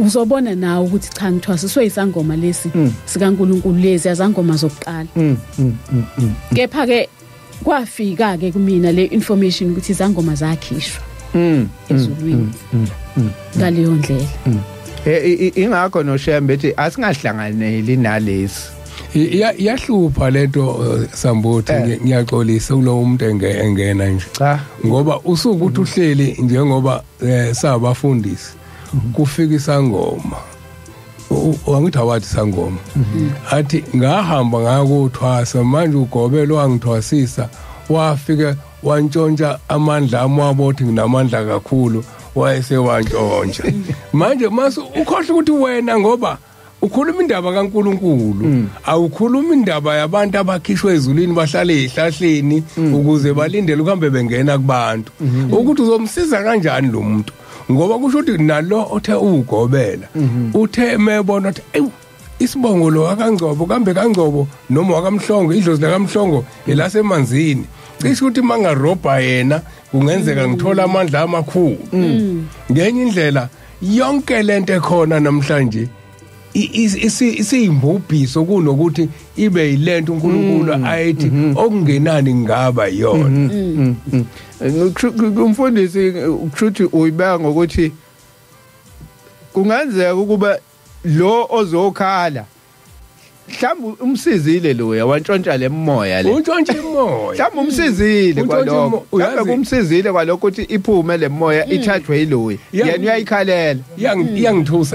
uzobona nawe ukuthi cha ngithwasiswe isangoma lesi sikaNkulunkulu, lezi azangoma zokuqala. Kepha ke kwafika ke kumina le information ukuthi izangoma zakhishwa ezulwini ngaleyo ndlela. Ingakho noShembe ethi asingahlanganeli nalesi. Iyahlupha lento Sambuthi, ngiyaxolisa kulo umuntu engena nje. Cha, ngoba usuke uthi uhleli njengoba sabafundisi, kufika isangoma, wangithi awathi sangoma, athi ngahamba ngakuthwasa, manje ugobelo wangithwasisa, wafika wantshontsha amandla ami, wabothi nginamandla kakhulu, wayesewantshontsha. Manje mase ukhohle ukuthi wena ngoba ukhuluma indaba kaNkuluNkulu, awukhuluma indaba yabantu abakhishwe ezulwini bahlale ezihlahleni ukuze balindele ukuhambe bengena kubantu. Ukuthi uzomsiza kanjani lo muntu, ngoba kusho ukuthi nalo othe ugobela uthe mebona ukuthi ewu isibongo lo akaNgcobo kambe kaNgcobo noma wakaMhlongo, idlozi lakaMhlongo elasemanzini, cishe ukuthi mangarobha yena kungenzeka ngithola amandla amakhulu. Ngenye indlela yonke lento ekhona namhlanje isiyimbubhiso kunokuthi ibe yilento uNkulunkulu ayithi okungenani ngaba yona. Umfundisi kushuthi uyibeka ngokuthi kungenzeka ukuba lo ozokhala mhlawumbe umsizile loya wantshontsha lemoya le, untshontsha imoya, mhlawumbe umsizile kwalokho, mhlawumbe kumsizile kwalokho ukuthi iphume lemoya ithathwe yiloya, yena uyayikhalela.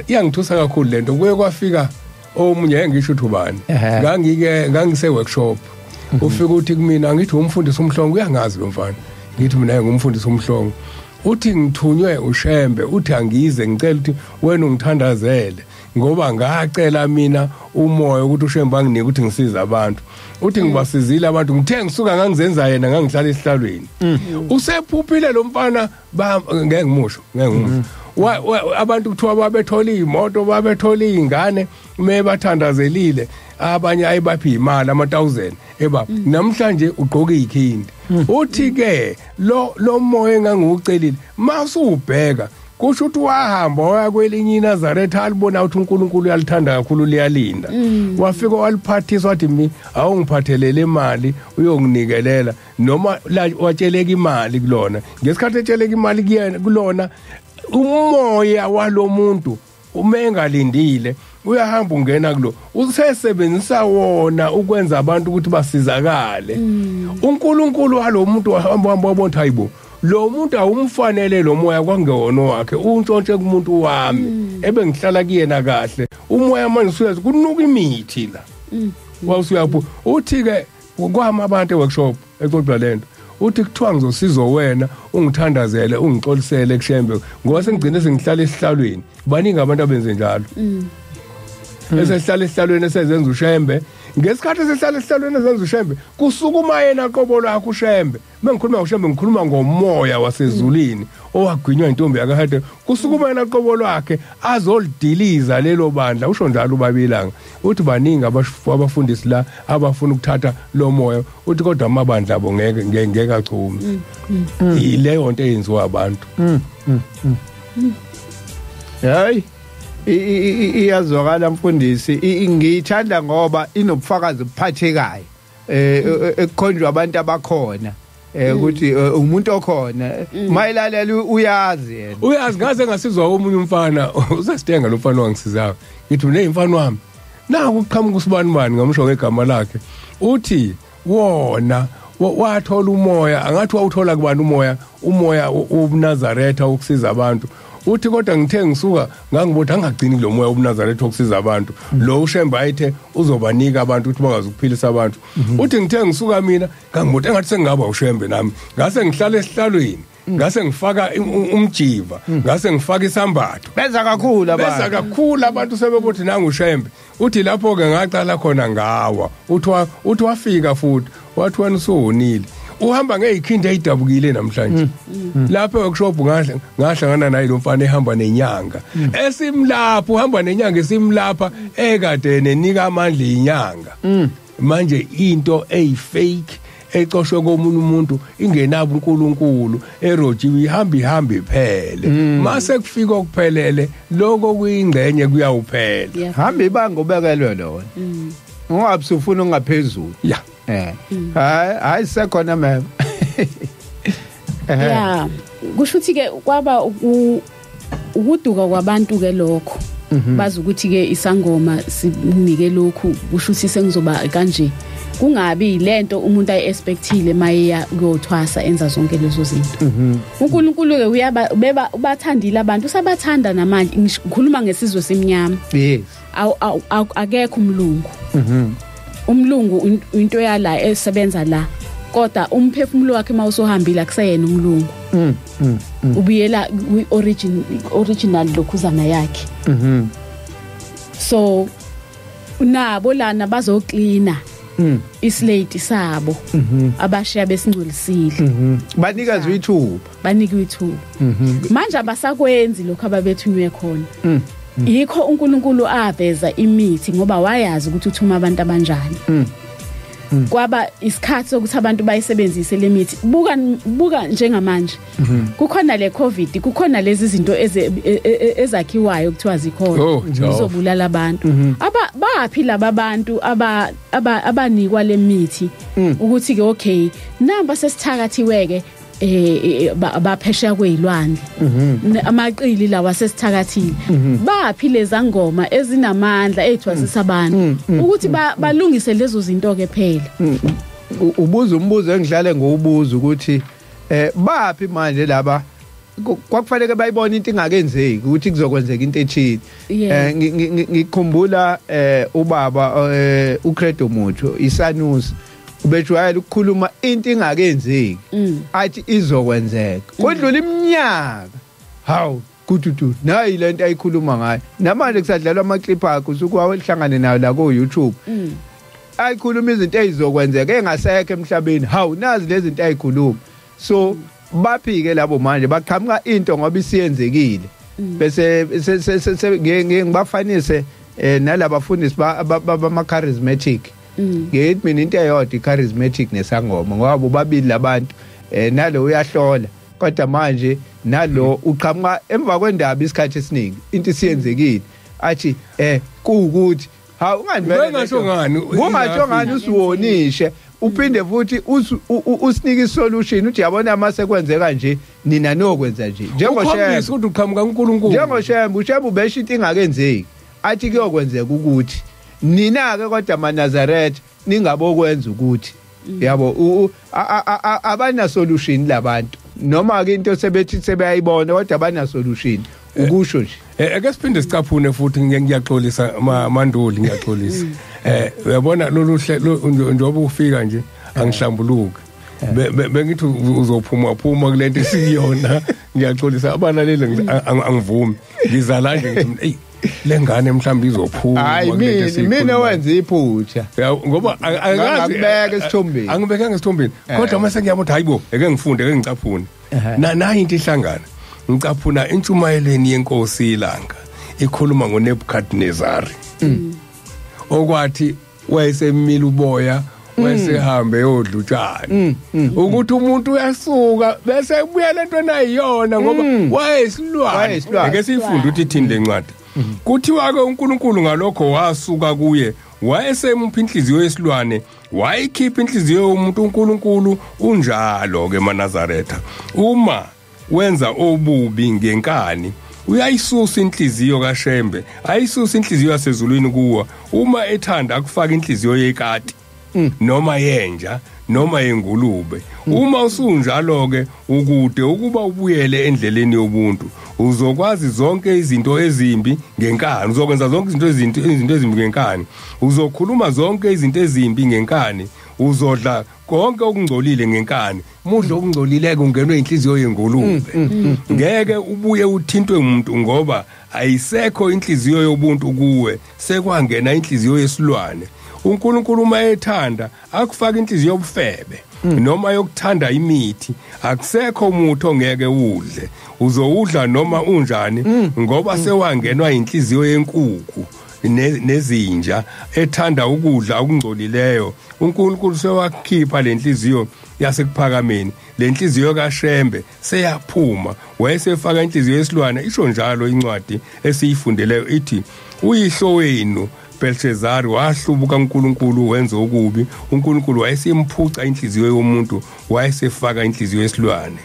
Iyangithusa kakhulu lento. Kuye kwafika omunye ngisho ukuthi ubani, ngangike ngangise workshop, ufika uthi kumina, ngithi umfundisi uMhlongo, uyangazi lo mfana, ngithi mina ngumfundisi uMhlongo, uthi ngithunywe uShembe, uthi angize ngicela ukuthi wena ungithandazele ngoba ngacela mina umoya ukuthi uShembe anginike ukuthi ngisize abantu, uthi ngibasizile abantu, ngithe ngisuka ngangizenza yena ngangihlala esihlalweni. Usephuphile lo mfana, ngeke ngimusho, ngeke ngimusho. Abantu kuthiwa babethola imoto, babethola izingane, mebathandazelile, abanye ayibaphi imali ama1000 eba namhlanje ugqoka ikhindi. Uthi ke lo moya engangiwucelile masubheka kusho ukuthi wahamba waya kwelinye iNazaretha, alibona ukuthi uNkulunkulu uyalithanda kakhulu liyalinda, wafika waliphathiswa wathi mi awungiphathelele imali uyonginikelela, noma watsheleka imali kulona. Ngesikhathi etsheleka imali kuyena kulona, umoya walomuntu Uma engalindile uyahamba ungena kulo, usesebenzisa wona ukwenza abantu ukuthi basizakale. uNkulunkulu walomuntu wahamba wabona hayibo, lo muntu awumfanele lo moya kwangewona wakhe, untshontshe kumuntu wami ebengihlala kuyena kahle. Umoya manje usuyazi kunuka imithi la. Wawusuyapho uthi ke kwama abantu eworkshop exoxa lento, uthi kuthiwa ngizosizwa wena ungithandazele ungixolisele kuShembe ngoba sengigcine sengihlala esihlalweni. Baningi abantu abenze njalo. Esehlala esihlalweni esezenza uShembe. Ngesikhathi esehlala esihlalweni ezenza uShembe kusukuma yena qobo lwakhe uShembe. Mengikhuluma ngoShembe ngikhuluma ngomoya wasezulwini owagwinywa intombi yakaHade. Kusukuma yena qobo lwakhe azolidiliza lelo bandla. Usho njalo uBabilanga uthi baningi abafundisi la abafuna ukuthatha lo moya, uthi kodwa amabandla abo ngeke achume. Ileyo nto eyenziwa abantu. Hayi, iyazwakala mfundisi, ngiyithanda ngoba inobufakazi obuphathekayo ekukhonjwa abantu abakhona ukuthi umuntu okhona mayilalela uyazi yena. Uyazi ngaze ngasizwa omunye umfana usasitenga lo mfana wangisizayo, ngithi mina imfana wami naku uqhamuka usibani bani ngamsho ngegama lakhe, uthi wona wathola umoya, angathi wawuthola kubani umoya ubuNazaretha ukusiza abantu. Uthi kodwa ngithe ngisuka ngangibona angagcini kulo moya obuNazaretha ukusiza abantu, lo uShembe ayithe uzobanika abantu ukuthi bakwazi ukuphilisa abantu. Uthi ngithe ngisuka mina ngangibona engathi sengingaba uShembe nami, ngase ngihlala esihlalweni, ngase ngifaka umjiva, ngase ngifaka isambatho. Benza kakhulu abantu, benza kakhulu abantu sebebothi nangu uShembe. Uthi lapho ke ngaqala khona ngawa. Uthi wafika futhi wathi wena usuwonile, uhamba ngeyikhindi eyidabukile namhlanje. Lapho workshop ngahlangana naye lo mfana ehamba nenyanga esimlapha, uhamba nenyanga esimlapha ekade nenika amandla inyanga. Manje into eyifake ecoshwe komunye umuntu ingenabo uNkulunkulu erojiwe ihamba ihamba iphele. Mase kufika okuphelele lokho kuyingcenye kuyawuphela. Hamba ibanga ubekelwe lona, ungabe usufuna ongaphezulu. Yeah. Hayi sekhona ma'am. Yeah, kusho ukuthi ke kwaba ukuduka kwabantu ke lokho. Bazi ukuthi ke isangoma sinike lokhu kusho ukuthi sengizoba kanje. Kungabi lento umuntu ayi-expectile mayeya kuyothwasa enza zonke lezo zinto. uNkulunkulu ke uyaba ubathandile abantu, usabathanda namanje. Ngikhuluma ngesizwe simnyama. Yes. Akekho umlungu. Umlungu into yala esebenza la, kodwa umphefumulo wakhe mawusohambile akuseyena umlungu. Ubuyela kwi-origin original lokhuzana yakhe. So nabo lana bazoklina islate sabo abashiya besingcolisile. Banikazwe ithuba, banikwe ithuba. Manje abasakwenzi lokho ababethunywe khona. Yikho uNkulunkulu aveza imithi ngoba wayazi ukuthi uthuma abantu abanjani. Kwaba isikhathi sokuthi abantu bayisebenzise le mithi. Buka njengamanje kukhona le COVID, kukhona lezi zinto ezakhiwayo kuthiwa zikhona izobulala abantu. Baphi laba bantu abanikwa le mithi ukuthi ke okay namba sesithakathiweke baphesheya kwezilwandle amaqili lawa sesithakathile, baphi leza ngoma ezinamandla ethwasisa abantu ukuthi balungise lezo zinto ke phela. Ubuza umbuzo engihlale ngowubuza ukuthi baphi manje laba kwakufanele bayibone into ingakenzeki ukuthi kuzokwenzeka into ethile. Ngikhumbula ubaba uCredo Muthu isanusi ubejwayele ukukhuluma into ingakenzeki athi izokwenzeka kodlula iminyaka. Hawu kududu nayi lento ayikhuluma ngayo namanje kusadlalwa ama clip akhe usukuwahlangane nayo la ku YouTube ayikhuluma izinto ezizokwenzeka engasekho emhlabeni. Hawu nazi lezi zinto ayikhuluma. So baphike labo manje baqhamuka into ngoba isiyenzekile bese ngibafanise nalabafundisi bama charismatic. Ngithi mina into eyodwa icharismatic nesangoma ngoba bobabili labantu nalo uyahlola kodwa manje nalo uqhamuka emva kwendaba isikhathi esiningi into isiyenzekile athi kuukuthi ha unganivele ungasho ngani ungasho ngani usiwonishe Uphinde futhi usinike isolution uthi yabona mase kwenzeka nje nina nokwenza nje. NjengoShembe ukuthi uqhamuka uNkulunkulu. NjengoShembe, uShembe ubesho into ingakenzeki. Athi kuyokwenzeka ukuthi nina ke kodwa maNazaretha ningabokwenza ukuthi yabo abana solution labantu noma ke into sebethi sebeyayibona kodwa abana solution ukusho nje. Ake siphinde sicaphune futhi ngiyaxolisa Manduli, ngiyaxolisa. Uyabona lolu hlelo njengoba ufika nje angihlambuluki. Bengithi uzophuma phuma kulento esiyona, ngiyaxolisa abalaleli angivumi. Ngizala nje ngithi ey lengane mhlawumbe izophuma. Hayi mina wenza iphutha ngoba akazi ngibeke esithombeni. Angibekanga esithombeni kodwa mase ngiyabona ukuthi hayibo eke ngifunde eke ngicaphune. Nayi into ihlangana. Ngicaphuna intshumayeleni yenkosi ilanga ikhuluma ngoNebukadnezar. Okwathi wayesemila uboya wayesehambe yodla utshani. Ukuthi umuntu uyasuka bese ebuya lento enayiyona ngoba wayesilwane. Ake siyifunde ukuthi ithini lencwadi. Kuthiwa ke uNkulunkulu ngalokho wasuka kuye wayesemupha inhliziyo yesilwane, wayikhipha inhliziyo yomuntu. uNkulunkulu unjalo ke maNazaretha, uma wenza obubi ngenkani uyayisusa inhliziyo kaShembe, ayisusa inhliziyo yasezulwini kuwa. Uma ethanda akufaka inhliziyo yekati noma yenja noma yengulube. Uma usunjalo ke ukude ukuba ubuyele endleleni yobuntu, uzokwazi zonke izinto ezimbi ngenkani, uzokwenza zonke izinto ezimbi ngenkani, uzokhuluma zonke izinto ezimbi ngenkani, uzodla konke okungcolile ngenkani. Mudla okungcolileke ungenwe inhliziyo yengulube. Ngeke ubuye uthintwe umuntu ngoba ayisekho inhliziyo yobuntu kuwe, sekwangena inhliziyo yesilwane. uNkulunkulu uma ethanda akufaka inhliziyo yobufebe noma yokuthanda imithi, akusekho umuntu ongeke udle, uzowudla noma unjani ngoba sewangenwa inhliziyo yenkukhu nezinja ethanda ukudla okungcolileyo. uNkulunkulu sewakhipha lenhliziyo yasekuphakameni, lenhliziyo kaShembe seyaphuma, wayesefaka inhliziyo yesilwane. Isho njalo incwadi esiyifundeleyo, ithi uyihlo wenu Belshazzar wahlubuka uNkulunkulu wenza okubi, uNkulunkulu wayesimphuca inhliziyo yomuntu wayesefaka inhliziyo yesilwane.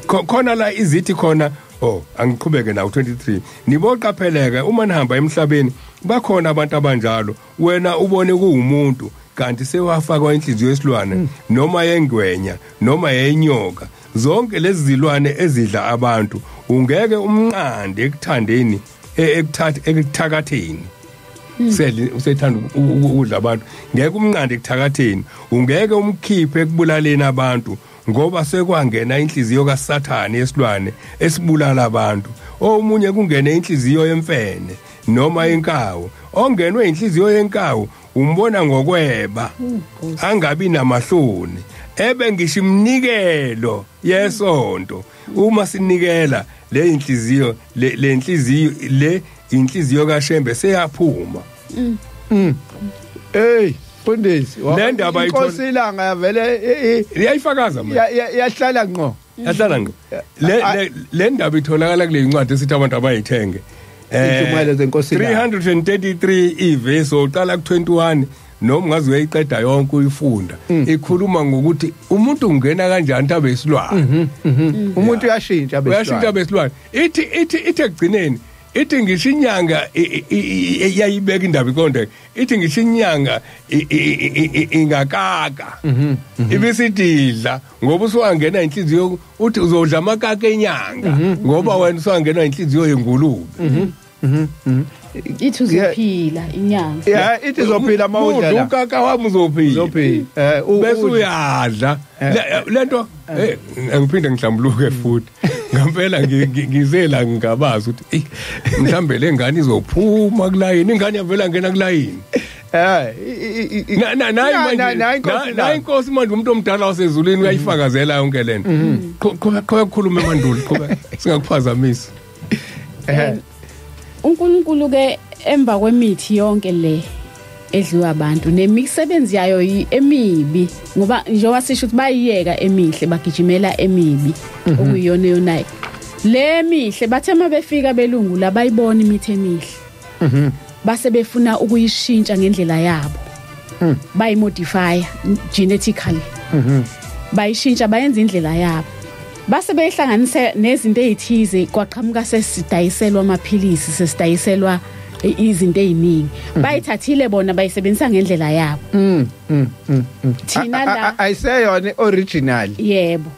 Khona la izithi khona, oh angiqhubeke nawo 23, niboqapheleka uma nihamba emhlabeni bakhona abantu abanjalo, wena ubone kuwumuntu kanti sewafakwa inhliziyo yesilwane noma yengwenya noma yenyoka, zonke lezi zilwane ezidla abantu ungeke umnqande ekuthandeni ekuthakatheni. Usethanda ukudla abantu, ngeke umnqande ekuthakatheni, ungeke umkhiphe ekubulaleni abantu ngoba sekwangena inhliziyo kaSathane yesilwane esibulala abantu. Omunye kungene inhliziyo yemfene noma yenkawu, ongenwe inhliziyo yenkawu umbona ngokweba angabi namahloni, ebe ngisho imnikelo yesonto. Uma sinikela le inhliziyo le inhliziyo le inhliziyo kaShembe seyaphuma. Hey Mfundisi, le ndaba inkosi ilanga yavele iyayifakaza manje, yahlala ngqo, yahlala ngqo. Le ndaba itholakala kule incwadi esithi abantu abayithenge, Intshumayelo zenkosi ilanga 333 ivesi oqala ku21 noma ungaze uyayiqeda yonke uyifunda. Ikhuluma ngokuthi umuntu ungena kanjani abe isilwane. Umuntu uyashintsha abe isilwane, uyashintsha abe isilwane. Ithi ithi ithi ekugcineni ithi ngisho inyanga iyayibeka indaba iqonde, ithi ngisho inyanga ingakaka ibisididla ngoba usuwangena inhliziyo, uthi uzodla amakaka enyanga ngoba wena usuwangena inhliziyo yengulube. Ithi uzophila inyanga. Yeah, ithi uzophila mawudla. Ukaka wami uzophila. Bese uyadla. Lento ngiphinde ngihlambuluke futhi. Ngempela ngizela ngingabazi ukuthi mhlambe lengane izophuma kulayini, ingane yavela ngena kulayini. Nayi inkosi manje umuntu omdala wasezulwini uyayifakazela yonke lento. Qhubeka ukukhuluma eManduli, qhubeka singakuphazamisi. uNkulunkulu ke emva kwemithi yonke le edliwa abantu nemisebenzi yayo emibi, ngoba njengoba sisho ukuthi bayiyeka emihle bagijimela emibi okuyiyona yona le mihle. Bathe mabefika belungu la bayibona imithi emihle base befuna ukuyishintsha ngendlela yabo. Bayimodify genetically. Bayishintsha bayenza indlela yabo. Base beyihlanganise nezinto ezithize, kwaqhamuka sesidayiselwa amaphilisi, sesidayiselwa izinto eziningi. Bayithathile bona bayisebenzisa ngendlela yabo. Thina la ayiseyona original. Yebo.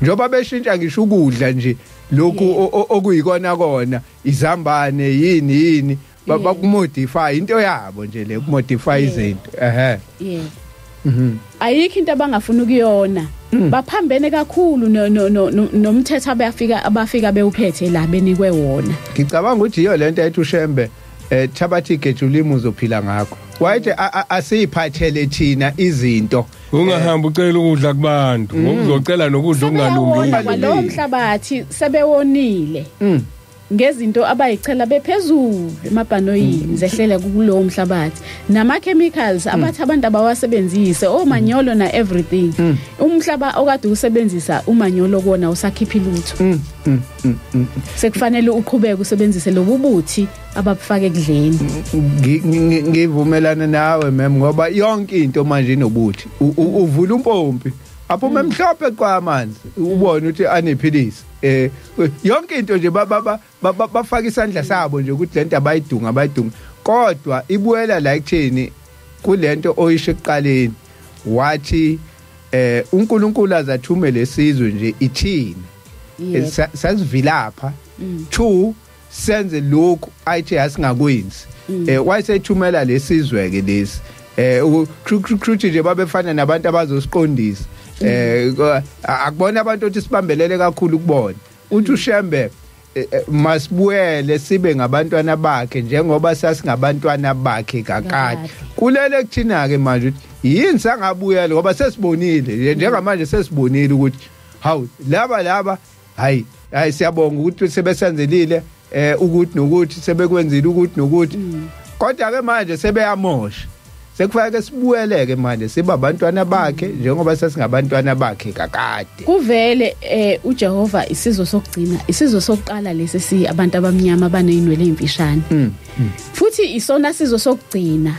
Njoba beshintsha ngisho ukudla nje lokhu okuyikona kona, izambane yini yini, bakumodify into yabo nje le, ukumodify izinto. Yebo. Ayikho into abangafuna ukuyona. Baphambene kakhulu nomthetho abafika bewuphethe la benikwe wona. Ngicabanga ukuthi iyo lento ethi uShembe thabathi igejulimo uzophila ngakho. Wayethi asiyiphathele thina izinto. Ungahamba ucela ukudla kubantu, ngokuzocela nokudla okungalungile. Lo mhlabathi sebewonile. Ngezinto abayichela bephezulu emabhanoyini zehlela kulowo mhlabathi, nama chemicals abathi abantu abawasebenzise, omanyolo na everything. Umhlaba okade usebenzisa umanyolo kona usakhipha lutho. Sekufanele uqhubeke usebenzise lobu buthi ababufaka ekudleni. Ngivumelana nawe mem, ngoba yonke into manje inobuthi. Uvula umpompi aphume emhlophe kwamanzi, ubone ukuthi anephilisi. Yonke into nje bafaka isandla sabo nje ukuthi lento abayidunga. Kodwa ibuyela la ekutheni kulento oyisho ekuqaleni, wathi uNkulunkulu azathume lesizwe nje ithini sasivilapha 2 senze lokhu ayithi asingakwenzi. Wayesethumela lesizwe ke lesi ukruthi nje babefana nabantu abazosiqondisa. Akubona abantu othi sibambelele kakhulu kubona. Uthi uShembe masibuyele sibe ngabantwana bakhe njengoba sasingabantwana bakhe kakade. Kulele kuthina ke manje ukuthi yini sangabuyela, ngoba sesibonile njengamanje, sesibonile ukuthi hawu laba hayi siyabonga ukuthi sebesenzelile ukuthi nokuthi sebekwenzile ukuthi nokuthi. Kodwa ke manje sebeyamosha. Sekufanele sibuyeleke manje siba abantwana bakhe njengoba sasingabantwana bakhe kakade. Kuvele uJehova isizwe sokugcina, isizwe sokuqala lesi si abantu abamnyama baneyinwele ezimfishane. Futhi isona sizwe sokugcina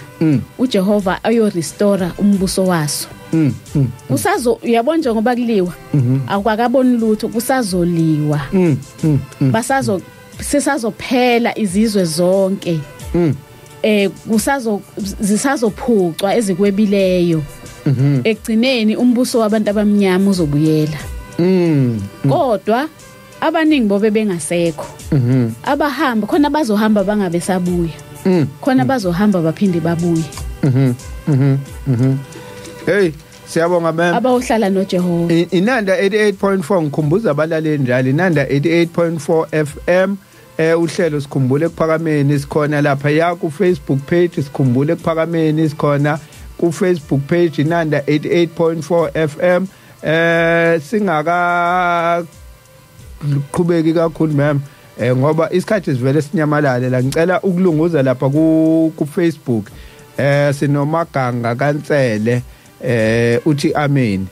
uJehova ayo restore umbuso waso. Kusazo uyabona njengoba kuliwa akwakaboni lutho, kusazoliwa. Basazo sisazophela izizwe zonke. Kusazo zisazophucwa ezikwebileyo. Ekugcineni umbuso wabantu abamnyama uzobuyela. Kodwa abaningi bobe bengasekho. Abahamba khona bazohamba bangabe sabuya. Khona bazohamba baphinde babuye. Hey, siyabonga ma'am. Abawuhlala noJehova. Inanda 88.4, ngikhumbuza abalaleli njalo, Inanda 88.4 FM. Uhlelo Sikhumbule Ekuphakameni sikhona lapha ya ku Facebook page, Sikhumbule Ekuphakameni sikhona ku Facebook page Inanda 88.4 FM. Singaka qhubeki kakhulu ma'am, ngoba isikhathi sivele sinyamalale la. Ngicela ukulunguza lapha ku Facebook. Sinomaganga kaNtsele uthi amen.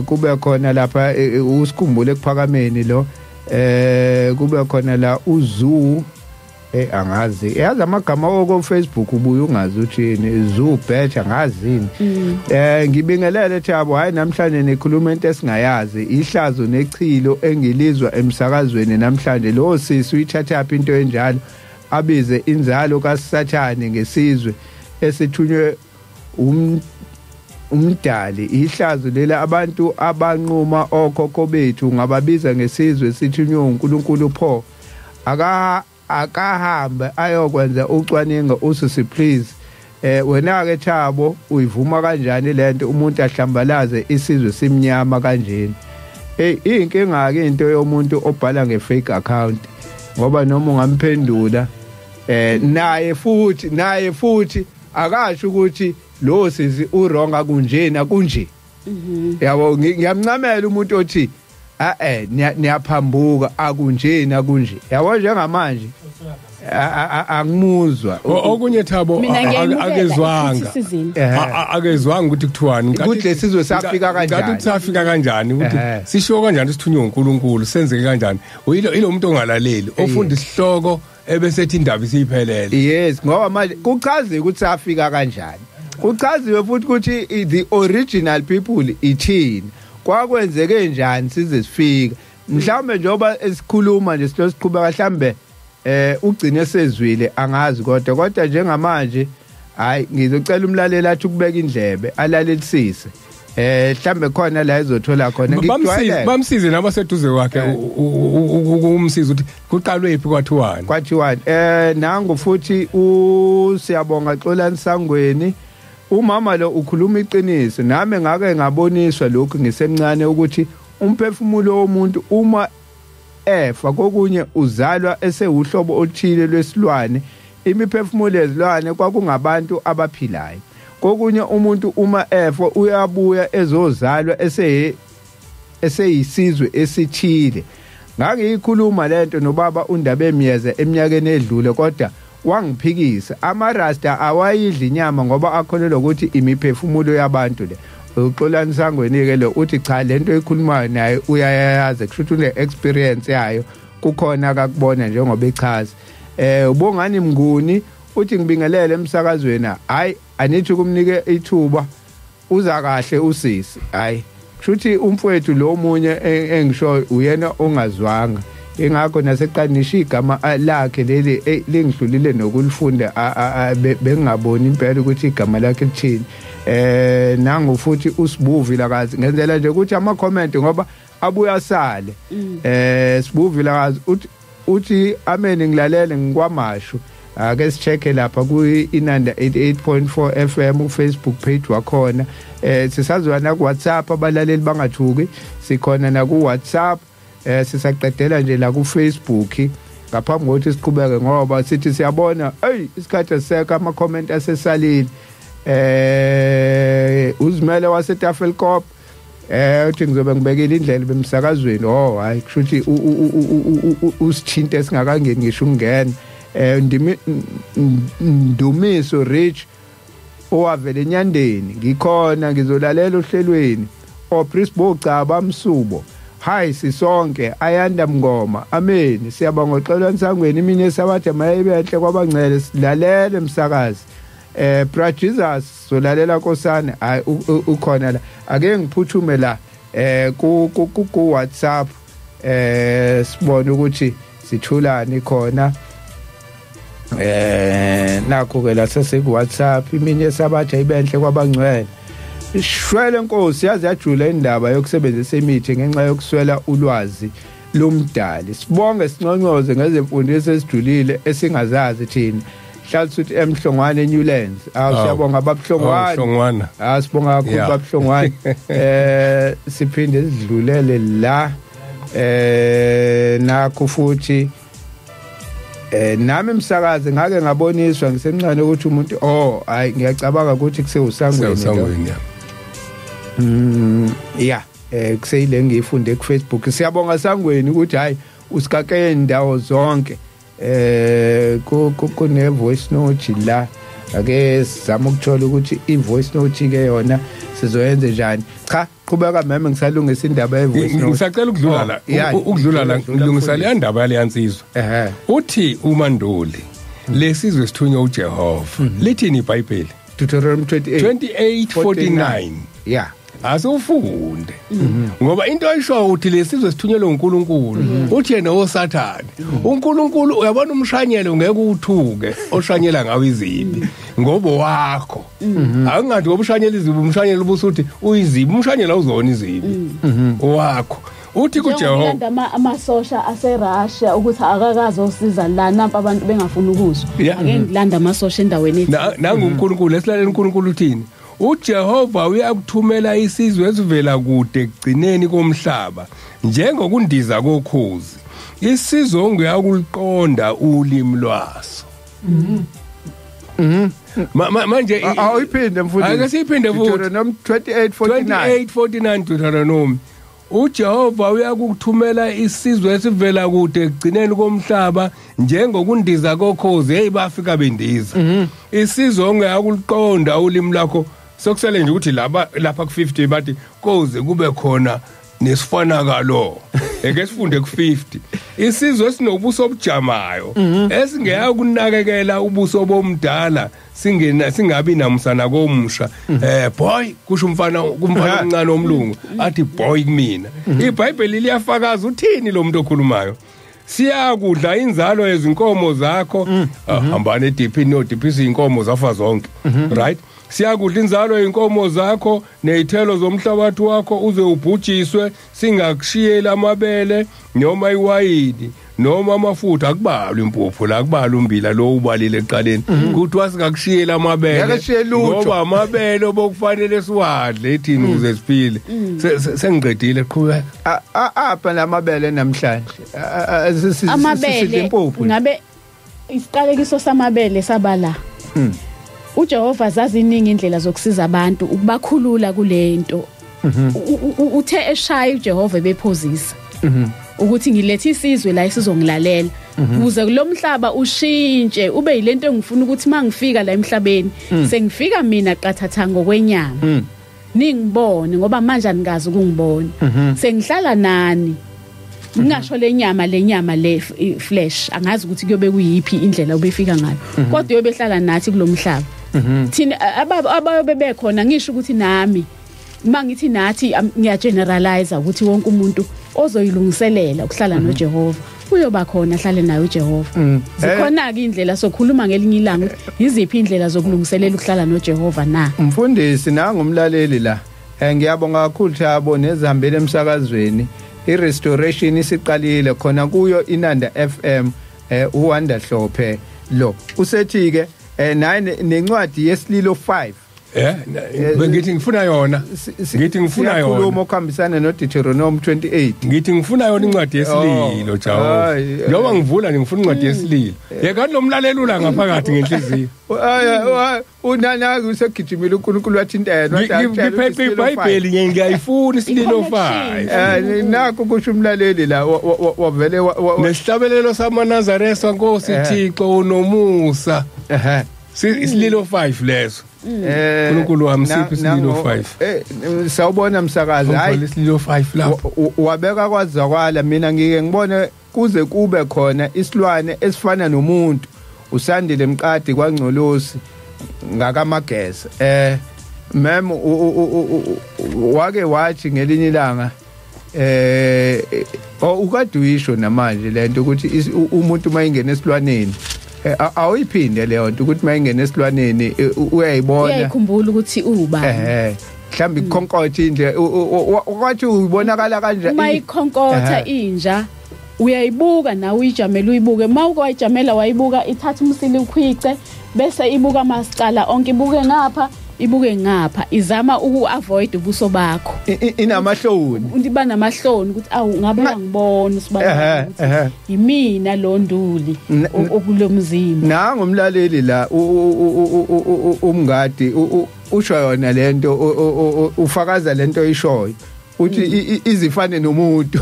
Kube khona lapha uSikhumbule Ekuphakameni lo. Kube khona la uZoo, angazi yazi amagama oko Facebook ubuye ungazi uthi yini, Zoo batch angazi yini. Ngibingelele Thabo, hayi namhlanje nikhuluma into esingayazi, ihlazo nechilo engilizwa emsakazweni namhlanje. Lo sisi uyithatha phi into enjalo, abize inzalo kaSathane ngesizwe esithunywe umdali. Ihlazo lela abantu abanquma okhokho bethu ngababiza ngesizwe sithunywe uNkulunkulu. Pho akahambe ayokwenza ucwaningo usisi please. Wena ke Thabo uyivuma kanjani lento umuntu ahlambalaze isizwe simnyama kanjeni? Hey, inkinga ke into yomuntu obhala ngefake account, ngoba noma ungamphendula naye futhi akasho ukuthi lo sisi uwrong akunjena kunje. Yabo, ngiyamncamela umuntu othi niyaphambuka akunjena kunje. Yabo njengamanje angimuzwa. Okunye Thabo akezwanga akezwanga ukuthi kuthiwani, ukuthi lesizwe safika kanjani, ngathi safika kanjani, ukuthi sisho kanjani sithunywe uNkulunkulu, senzeke kanjani. Uyilo umuntu ongalaleli, ofunda isihloko Ebesethi indaba isiphelele. Yes, ngoba manje kuchaziwe ukuthi afika kanjani. Kuchaziwe futhi ukuthi the original people ithini. Kwakwenzeke njani size sifika. Mhlawumbe njengoba esikhuluma nje siqhubeka mhlambe ugcine sezwile angazi kodwa njengamanje hayi ngizocela umlaleli athi ukubeka indlebe alalelisise. Mhlambe khona la ezothola khona ngikujwayele bamsize nabaseduze kwakhe umsiza ukuthi kuqalwe iphi kwathiwani nangu futhi uSiyabonga Xolani Sangweni. Umama lo ukhuluma iqiniso, nami ngake ngaboniswa lokhu ngisemncane ukuthi umphefumulo womuntu uma efa kokunye uzalwa esewuhlobo oluthile lwesilwane. Imiphefumulo yezilwane kwakungabantu abaphilayo. Kokunye umuntu uma efa uyabuya ezozalwa eseyisizwe esithile. Ngangiyikhuluma lento nobaba uNdabe Myeza eminyakeni edlule kodwa wangiphikisa. Amarasta awayidli inyama ngoba akholelwa ukuthi imiphefumulo yabantu le. uXolani Sangweni ke lo uthi cha lento ekhulumayo naye uyayazi, kusho ukuthi une experience yayo, kukhona akakubona njengoba echaza. Ubongani Mnguni uthi ngibingelele emsakazweni, hayi anithi kumnike ithuba uza kahle usisi. Hayi kusho ukuthi umfowethu lo munye engisho uyena ongazwanga, ingakho naseqanisha igama lakhe leli lingidlulile nokulifunda bengingaboni impela ukuthi igama lakhe lithini. Nangu futhi uSibuvi lakazi ngenzela nje ukuthi ama comment ngoba abuya sale. Sibuvi lakazi uthi amen ngilalele ngikwamashu. Ake sichecke lapha ku Inanda 88.4 FM ku Facebook page wakhona. Sisazwana ku WhatsApp abalaleli bangathuki, sikhona na ku WhatsApp. Sisaqedela nje la ku Facebook ngaphambi kokuthi siqhubeke ngoba sithi siyabona hey isikhathi eseka ama comment asesalile. Uzimele waseTafelkop uthi ngizobe ngibekile indlela bemsakazweni. Oh hayi kusho ukuthi usithinte esingakangeni ngisho ungena. Ndumiso Rich owavela eNyandeni, ngikhona ngizolalela ohlelweni. Opris Bogcaba Msubo, hayi sisonke Ayanda Mngoma, amen. Siyabonga Xolani Sangweni, imini esabatha mayibenhle kwabangcele, silalele emsakazi. Bra Jesus solalela nkosana, hayi ukhona la. Ake ngiphuthume la ku WhatsApp sibone ukuthi sithulani khona. Nakho ke la sesiku WhatsApp imini esabatha ibenhle kwabangcwele. Shwele Nkosi yaze yajula indaba yokusebenzisa imithi ngenxa yokuswela ulwazi lomdali. Sibonge sinconcoze ngezemfundiso esijulile esingazazi thina. Hlala emhlongwane eNewlands. Siyabonga babuhlongwane. Sibonga kakhulu babuhlongwane. Siphinde sidlulele la nakho futhi nami emsakazi ngake ngaboniswa ngisemncane ukuthi umuntu hayi ngiyacabanga ukuthi kusewusangweni. Yeah kuseyile ngiyifunde ku Facebook. Siyabonga Sangweni ukuthi hayi usikake indawo zonke. Kune voice note la, ake sizama ukuthola ukuthi i voice note ke yona sizoyenza njani. Cha qhubeka mama ngisalungisa indaba ye voice note. Ngisacela ukudlula la, ukudlula la ngilungisa le ndaba yale yansizwa. Uthi uManduli lesizwe sithunywa uJehova. Lithini iBhayibheli? Deuteronomy 28:49. Yeah. Asifunde ngoba into ayisho uthi lesizwe sithunyelwe uNkulunkulu, uthi yena oSathane. uNkulunkulu uyabona umshanyelo ngeke uthuke oshanyela ngawo izibi ngoba wakho. Awungathi ngoba ushanyela izibi umshanyelo ubusuthi uyizibi, umshanyelo awuzona izibi wakho. Uthi kuJehova amasosha aseRussia ukuthi akakaze osiza la nampa abantu bengafuni ukuzwa. Ake ngilanda amasosha endaweni ethi nangu uNkulunkulu esilaleni. uNkulunkulu uthini? uJehova uyakuthumela isizwe esivela kude ekugcineni komhlaba njengokundiza kokhozi, isizwe ongeyakuliqonda ulimi lwaso. Manje awuyiphinde mfundisi, ake siyiphinde futhi. Deuteronomy 28:49. 28:49 Deuteronomy. uJehova uyakuthumela isizwe esivela kude ekugcineni komhlaba njengokundiza kokhozi. Hey bafika bendiza. Isizwe ongeyakuliqonda ulimi lakho. Sokusele nje ukuthi laba lapha ku50 bathi koze kube khona Nesifanakalo eke sifunde ku50 isizwe esinobuso obujamayo esingeke kunakekela ubuso bomdala singena singabi namsana komusha. Boy kusho umfana kumfana omncane omlungu athi boy kumina. iBhayibheli liyafakaza uthini lo muntu okhulumayo? Siyakudla inzalo yezinkomo zakho. Hambani ediphini nodiphisa inkomo zafa zonke, right? Siyakudla inzalo yeinkomo zakho nezithelo zomhlabathi wakho uze ubhujiswe, singakushiyeli amabele noma iwayini noma amafutha. Akubalwa impuphu la, akubalwa umbila lo ubalile ekuqaleni, kuthiwa singakushiyeli amabele ngoba amabele obokufanele siwadle ethini ukuze siphile. Sengiqedile, qhubeka. Apha lamabele namhlanje amabele ngabe isiqalekiso samabele sabala. uJehova zaziningi indlela zokusiza abantu ukubakhulula kulento. Uthe eshaya uJehova bephozisa ukuthi ngilethe isizwe la esizongilalela ukuze kulomhlaba ushintshe ube yilento engifuna ukuthi mangifika la emhlabeni sengifika mina qathatha ngokwenyama ningibone, ngoba manje anikazi ukungibona, sengihlala nani. Ngingasho lenyama le flesh angazi ukuthi kuyobe kuyiphi indlela obefika ngayo, kodwa uyobehlala nathi kulomhlaba. Thina abayobe bekhona, ngisho ukuthi nami mangithi nathi ngiya generalize ukuthi wonke umuntu ozoyilungiselela ukuhlala noJehova uyoba khona, ahlale naye uJehova. Zikhona ke indlela, sokhuluma ngelinye ilanga iziphi indlela zokulungiselela ukuhlala noJehova na. Mfundisi nangumlaleli la, ngiyabonga kakhulu Thabo nezihambele emsakazweni. I-restoration isiqalile khona kuyo Inanda FM. uWanda Hlophe lo usethi ke naye nencwadi yesililo 5. Ngithi ngifuna yona, ngithi ngifuna yona khuluma okuhambisana noDeuteronomy 28. Ngithi ngifuna yona incwadi yesililo Jehova, njengoba ngivula nje ngifuna incwadi yesililo. Yekani nomlaleli ula ngaphakathi ngenhliziyo. Unana usegijimile uNkulunkulu wathinta yena wathi ngiphethe iBhayibheli ngiyayifuna isililo 5. Nakho kusho umlaleli la wavele nesihlabelelo samaNazaretha, Nkosi Thixo unomusa. Isililo 5 leso. uNkulunkulu wami siphi isililo 5? Sawubona msakazi. Hayi isililo 5 lapho wabeka kwazakwala. Mina ngike ngibone kuze kube khona isilwane esifana nomuntu. Usandile Mqadi kwaNgcolosi ngakamageza. Mem wake wathi ngelinye ilanga ukade uyisho namanje lento ukuthi umuntu mayingena esilwaneni awuyiphinde leyo nto ukuthi mayingena esilwaneni uyayibona, uyayikhumbula ukuthi ubani. Mhlawumbe ikhonkotha inje kwathi uyibonakala kanje uma ikhonkotha inja uyayibuka nawe uyijamela uyibuke, mawukwayijamela wayibuka ithatha umsili ukhwice bese ibuka masicala onke, ibuke ngapha ibuke ngapha, izama uku-avoid ubuso bakho. Inamahloni, iba namahloni ukuthi awu ngabe uyangibona usibani ukuthi yimina lo Nduli okulomzimba. Nangu umlaleli la umngadi usho yona lento, ufakaza lento oyishoyo uthi izifane nomuntu.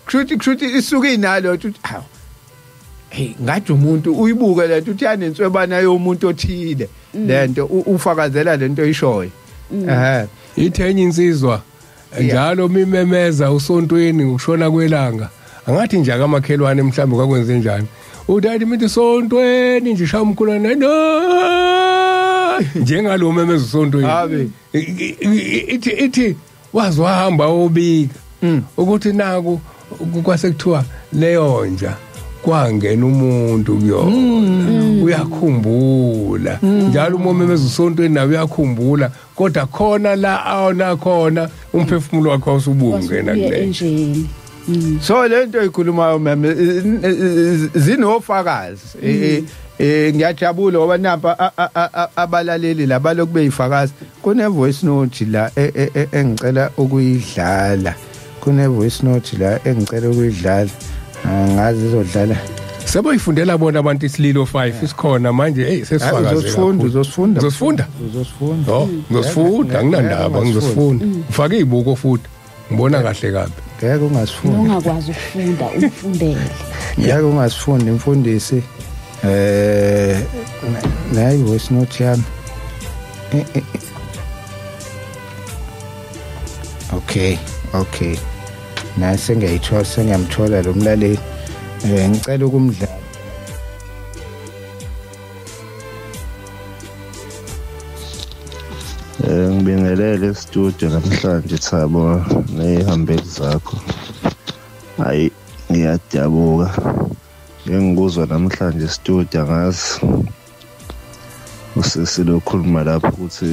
Kushuthi isuke inalo uthi hawu hey ngathi umuntu uyibuke lento uthi yanenswebana yomuntu othile lento ufakazela lento oyishoyo. Ithe enye insizwa njalo mimemeza usontweni ngokushona kwelanga, angathi nje akamakhelwane mhlawumbe kwakwenze njani, uthi mithi sontweni nje shaya umkhulane no njengalo memeza usontweni. Ithi wazi wahamba obika ukuthi naku kwase kuthiwa leyo nja kwangena umuntu kuyona, uyakhumbula njalo uma umemeza usontweni nawe uyakhumbula, kodwa khona la awona khona umphefumulo wakhe awusubungena kule. So lento ikhulumayo meme zinofakazi. Ngiyajabula ngoba nampa abalaleli labalokhu beyifakazi. Kune voice note la engicela ukuyidlala, kune voice note la engicela ukuyidlala, angazi izodlala. Seboyifundela bona abantu isililo 5 isikhona manje. Hey sesifakaze, uzosifunda uzosifunda uzosifunda. Ngizosifunda, anginandaba, ngizosifunda. Ufake izibuko futhi ngibona kahle kabi. Ngeke ungasifunda, ungakwazi ukufunda umfundele. Ngeke ungasifunda imfundisi. Nayi voice note yami. Okay, Okay, nase ngiyayithola, sengiyamthola lo mlaleli. Ngicela ukumdlala. Ngibingelele studio namhlanje Thabo nehambeli zakho. Hayi, ngiyadabuka ngengikuzwa namhlanje studio, angazi usisi lokhuluma lapho ukuthi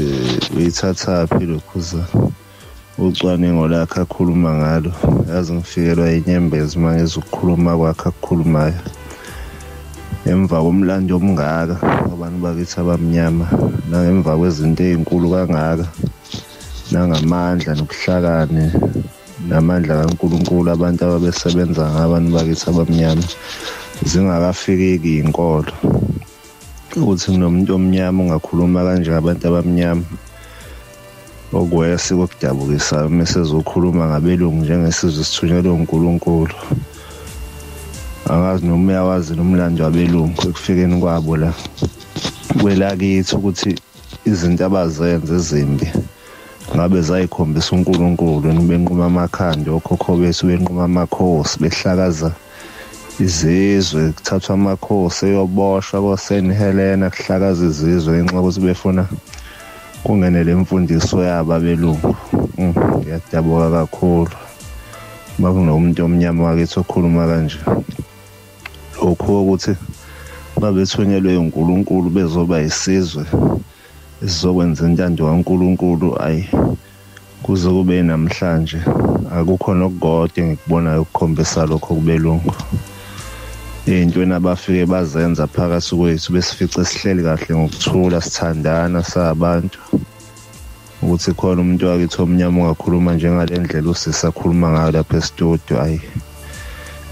uyithathaphi lokhuza ucwaningo lakhe akhuluma ngalo. Yazi ngifikelwa inyembezi manje ezokukhuluma kwakhe akukhulumayo emva komlando omngaka abantu bakithi abamnyama, nangemva kwezinto ezinkulu kangaka, nangamandla nobuhlakani namandla kaNkuluNkulu abantu ababesebenza ngabantu bakithi abamnyama zingakafikeki inkolo. Ukuthi kunomuntu omnyama ungakhuluma kanje ngabantu abamnyama, okwesi kokudabukisayo uma sezokhuluma ngabelungu njengesizwe sithunyelwe uNkulunkulu. Angazi noma uyawazi nomlando wabelungu ekufikeni kwabo la kwelakithi, ukuthi izinto abazenza ezimbi ngabe zayikhombisa uNkulunkulu, benquma amakhanda okhokho bethu, benquma amakhosi, behlakaza izizwe, kuthathwa amakhosi eyoboshwa koSaint Helena, kuhlakaza izizwe ngenxa yokuthi befuna kungene le mfundiso yabo abelungu. Ngiyadabuka kakhulu uma kunomuntu omnyama wakithi okhuluma kanje. Lokhu ukuthi babethunyelwe uNkulunkulu bezoba isizwe esizokwenza intando kaNkulunkulu, ayi kuze kube namhlanje akukho nokukodwa engikubonayo ukukhombisa lokho kubelungu. Ey'ntweni abafike bazenza phakathi kwethu besifice sihleli kahle ngokuthula, sithandana sabantu, ukuthi khona umuntu wakithi omnyama ongakhuluma njengale ndlela usisi akhuluma ngayo lapha estudio, ayi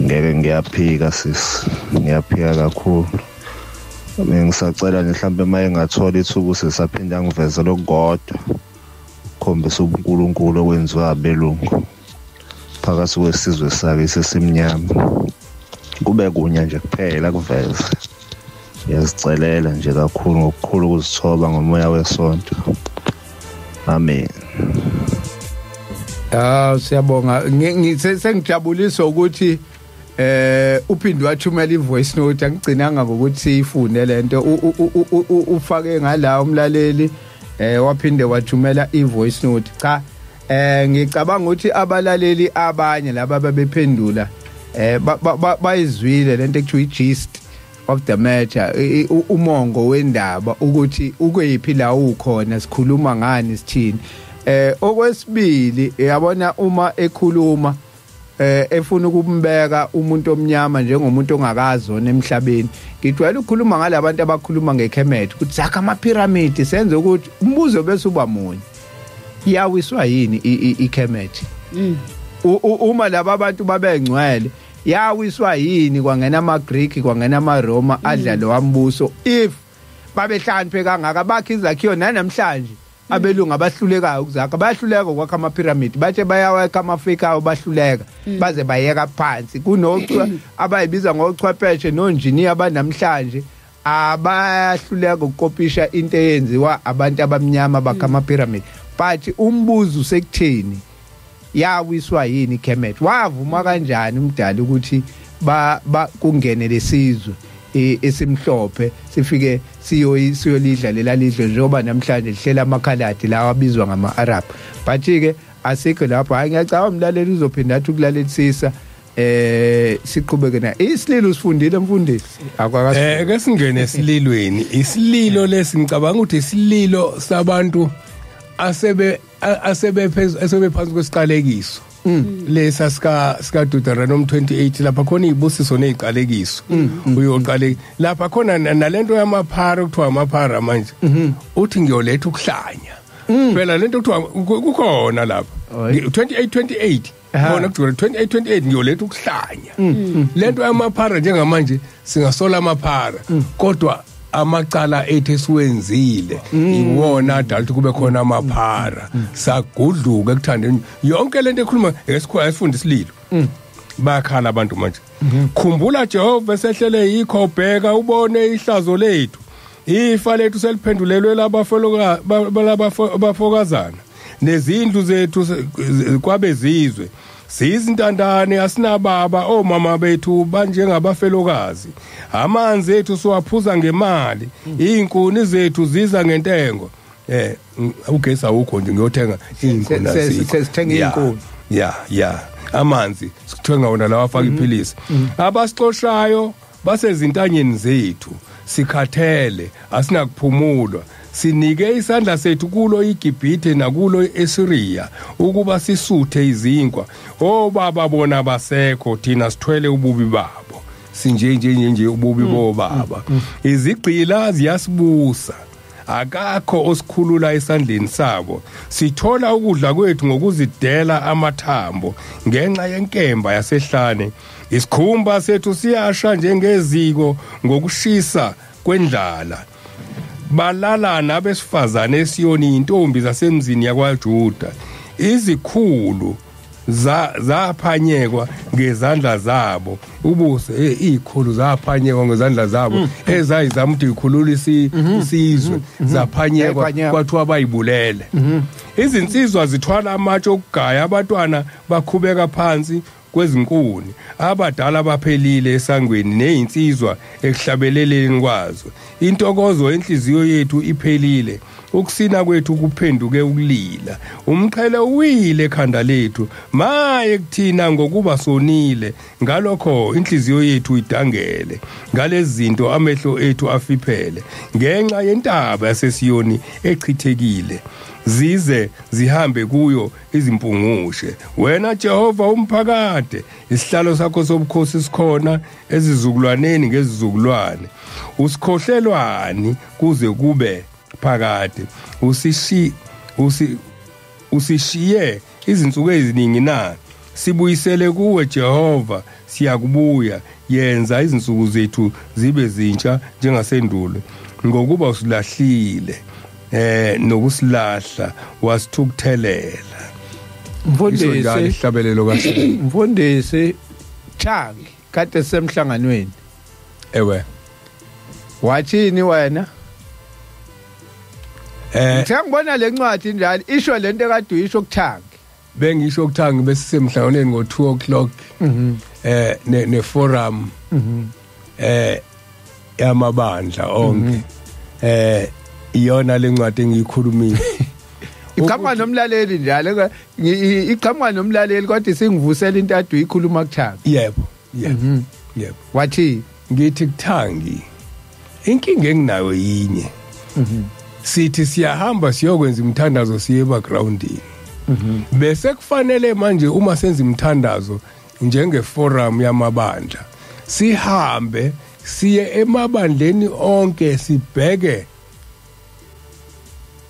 ngeke, ngiyaphika sisi, ngiyaphika kakhulu. Ngisacela nje mhlawumbe uma engathola ithuba usisi aphinde angivezele okukodwa ukukhombisa ubuNkulunkulu okwenziwa abelungu phakathi kwesizwe sakhe sesimnyama, kube kunye nje kuphela kuveze. Ngiyazicelela nje kakhulu ngokukhulu ukuzithoba ngomoya wesonto. Amen. Siyabonga. Sengijabuliswa ukuthi uphinde wathumela ivoice note, angigcinanga ngokuthi siyifunde lento, ufake ngala umlaleli waphinde wathumela ivoice note. Cha, ngicabanga ukuthi abalaleli abanye laba ababephendula bayizwile lento ekuthiwa i-gist of the matter, umongo wendaba ukuthi ukuyiphi la ukhona, sikhuluma ngani, sithini. Okwesibili, yabona uma ekhuluma efuna ukumbeka umuntu omnyama njengomuntu ongakazona emhlabeni, ngijwayele ukukhuluma ngalabantu abakhuluma ngeKemet ukuthi sakha amaphiramidi, senze ukuthi umbuzo bese uba munye, iyawiswa yini iKemet? Uma laba abantu babengcwele, yawiswa yini kwangena amaGreek, kwangena amaRoma adla lo wambuso? If babehlakaniphe kangaka bakhe izakhiwo namhlanje abelungu abahlulekayo ukuzakha, bayahluleka ukwakha amaphiramidi, bathe bayawakha amafika bahluleka baze bayeka phansi. Kunochwe abayibiza ngochwepheshe nonjiniya abanamhlanje abayahluleka ukukopisha into eyenziwa abantu abamnyama bakha amaphiramidi. But umbuzo usekutheni, yawiswa yini iKemet? Wavuma kanjani umdali ukuthi kungene lesizwe esimhlophe sifike siyolidla lela lidlo, njengoba namhlanje lihlela amakhaladi lawa abizwa ngama-Arab? But ke asikho lapho. Hayi, ngiyacabanga umlaleli uzophinda athi ukulalelisisa, siqhubeke na isililo. Usifundile mfundisi? Ake singene esililweni. Isililo lesi ngicabanga ukuthi isililo sabantu asebephansi kwesiqalekiso lesa sika Deuteronomy 28, lapha khona izibusiso neziqalekiso. Uyoqale lapha khona nalento yamaphara okuthiwa amaphara manje, uthi ngiyoletha ukuhlanya. Phela lento kuthiwa kukhona lapha 28:28, khona kuthiwa 28:28 ngiyoletha ukuhlanya. Lento yamaphara njengamanje singasola amaphara, kodwa amacala ethu esiwenzile iwona adala ukuthi kube khona amaphara, sagudluka ekuthandeni yonke lento ekhuluma. Esikhona esifunda isililo, bakhala abantu manje. Khumbula Jehova, sehlele yikho, bheka ubone ihlazo lethu, ifa lethu seliphendulelwe labafokazana, Nezindlu zethu kwabezizwe. Sizintandane asinababa, omama bethu banjengabafelokazi. Amanzi ethu siwaphuza ngemali, izinkuni zethu ziza ngentengo. Ugesi awukho nje, ngiyothenga izinkuni azikho. Sesithenga izinkuni. Ya amanzi sithenga wona lawa afaka iphilisi. Abasixoshayo basezintanyeni zethu, sikhathele asinakuphumulwa. Sinike isandla sethu kulo iGibhithe nakulo eSiriya ukuba sisuthe izinkwa. Obaba bona basekho, thina sithwele ububi babo. Sinje nje nje ububi bobaba. Izigqila ziyasibusa, akakho osikhulula esandleni sabo. Sithola ukudla kwethu ngokuzidela amathambo ngenxa yenkemba yasehlane. Isikhumba sethu siyasha njengeziko ngokushisa kwendlala. Balala nabesifazane eSiyoni, intombi zasemzini yakwaJuda. Izikhulu zaphanyekwa ngezandla zabo. Ubuse izikhulu zaphanyekwa ngezandla zabo, ezayizama ukuthi ikhulule isizwe, zaphanyekwa kwathiwa bayibulele. Izinsizwa zithwala amatshe okugaya, abantwana bakhubeka phansi kwezinkuni. Abadala baphelile esangweni, nezinsizwa ekuhlabeleleni kwazo. Intokozo enhliziyo yethu iphelile, ukusina kwethu kuphenduke ukulila. Umqhele uwile ekhanda lethu, maye kuthina ngokuba sonile. Ngalokho inhliziyo yethu idangele, ngalezi zinto amehlo ethu afiphele, ngenxa yentaba yaseSiyoni echithekile. Zize zihambe kuyo izimpungushe. Wena Jehova umphakade, isihlalo sakho sobukhosi sikhona ezizukulwaneni ngezizukulwane. Usikhohlelwani kuze kube phakade? Usishiye izinsuku eziningi na? Sibuyisele kuwe Jehova, siyakubuya. Yenza izinsuku zethu zibe zintsha njengasendulo, ngokuba usilahlile nokusilahla wasithukuthelela. Mfundisi ihlabelelo kahle. Mfundisi Changi kade semhlanganweni. Ewe. Wathini wena? Ngiyangibona lencwadi njalo isho lento ekade uyisho kuThangi. Bengisho kuThangi besisemhlanganweni ngo 2 o'clock. Ne forum. Yamabandla onke. Iyona lencwadi engiyikhulumile. Iqhamuka nomlaleli njalo, iqhamuka nomlaleli kodwa singivusela into ade uyikhuluma kuThangi. Yebo, yebo. Yebo. Wathi ngithi kuThangi inkinga enginayo yinye. Sithi siyahamba siyokwenza imithandazo siye ebackgroundini. Bese kufanele manje uma senza imithandazo njengeforum yamabandla, sihambe siye emabandleni onke sibheke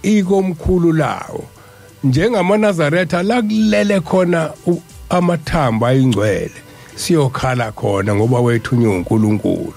ikomkhulu lawo, njengamaNazaretha la kulele khona amathambo ayingcwele, siyokhala khona ngoba wethunywe uNkulunkulu.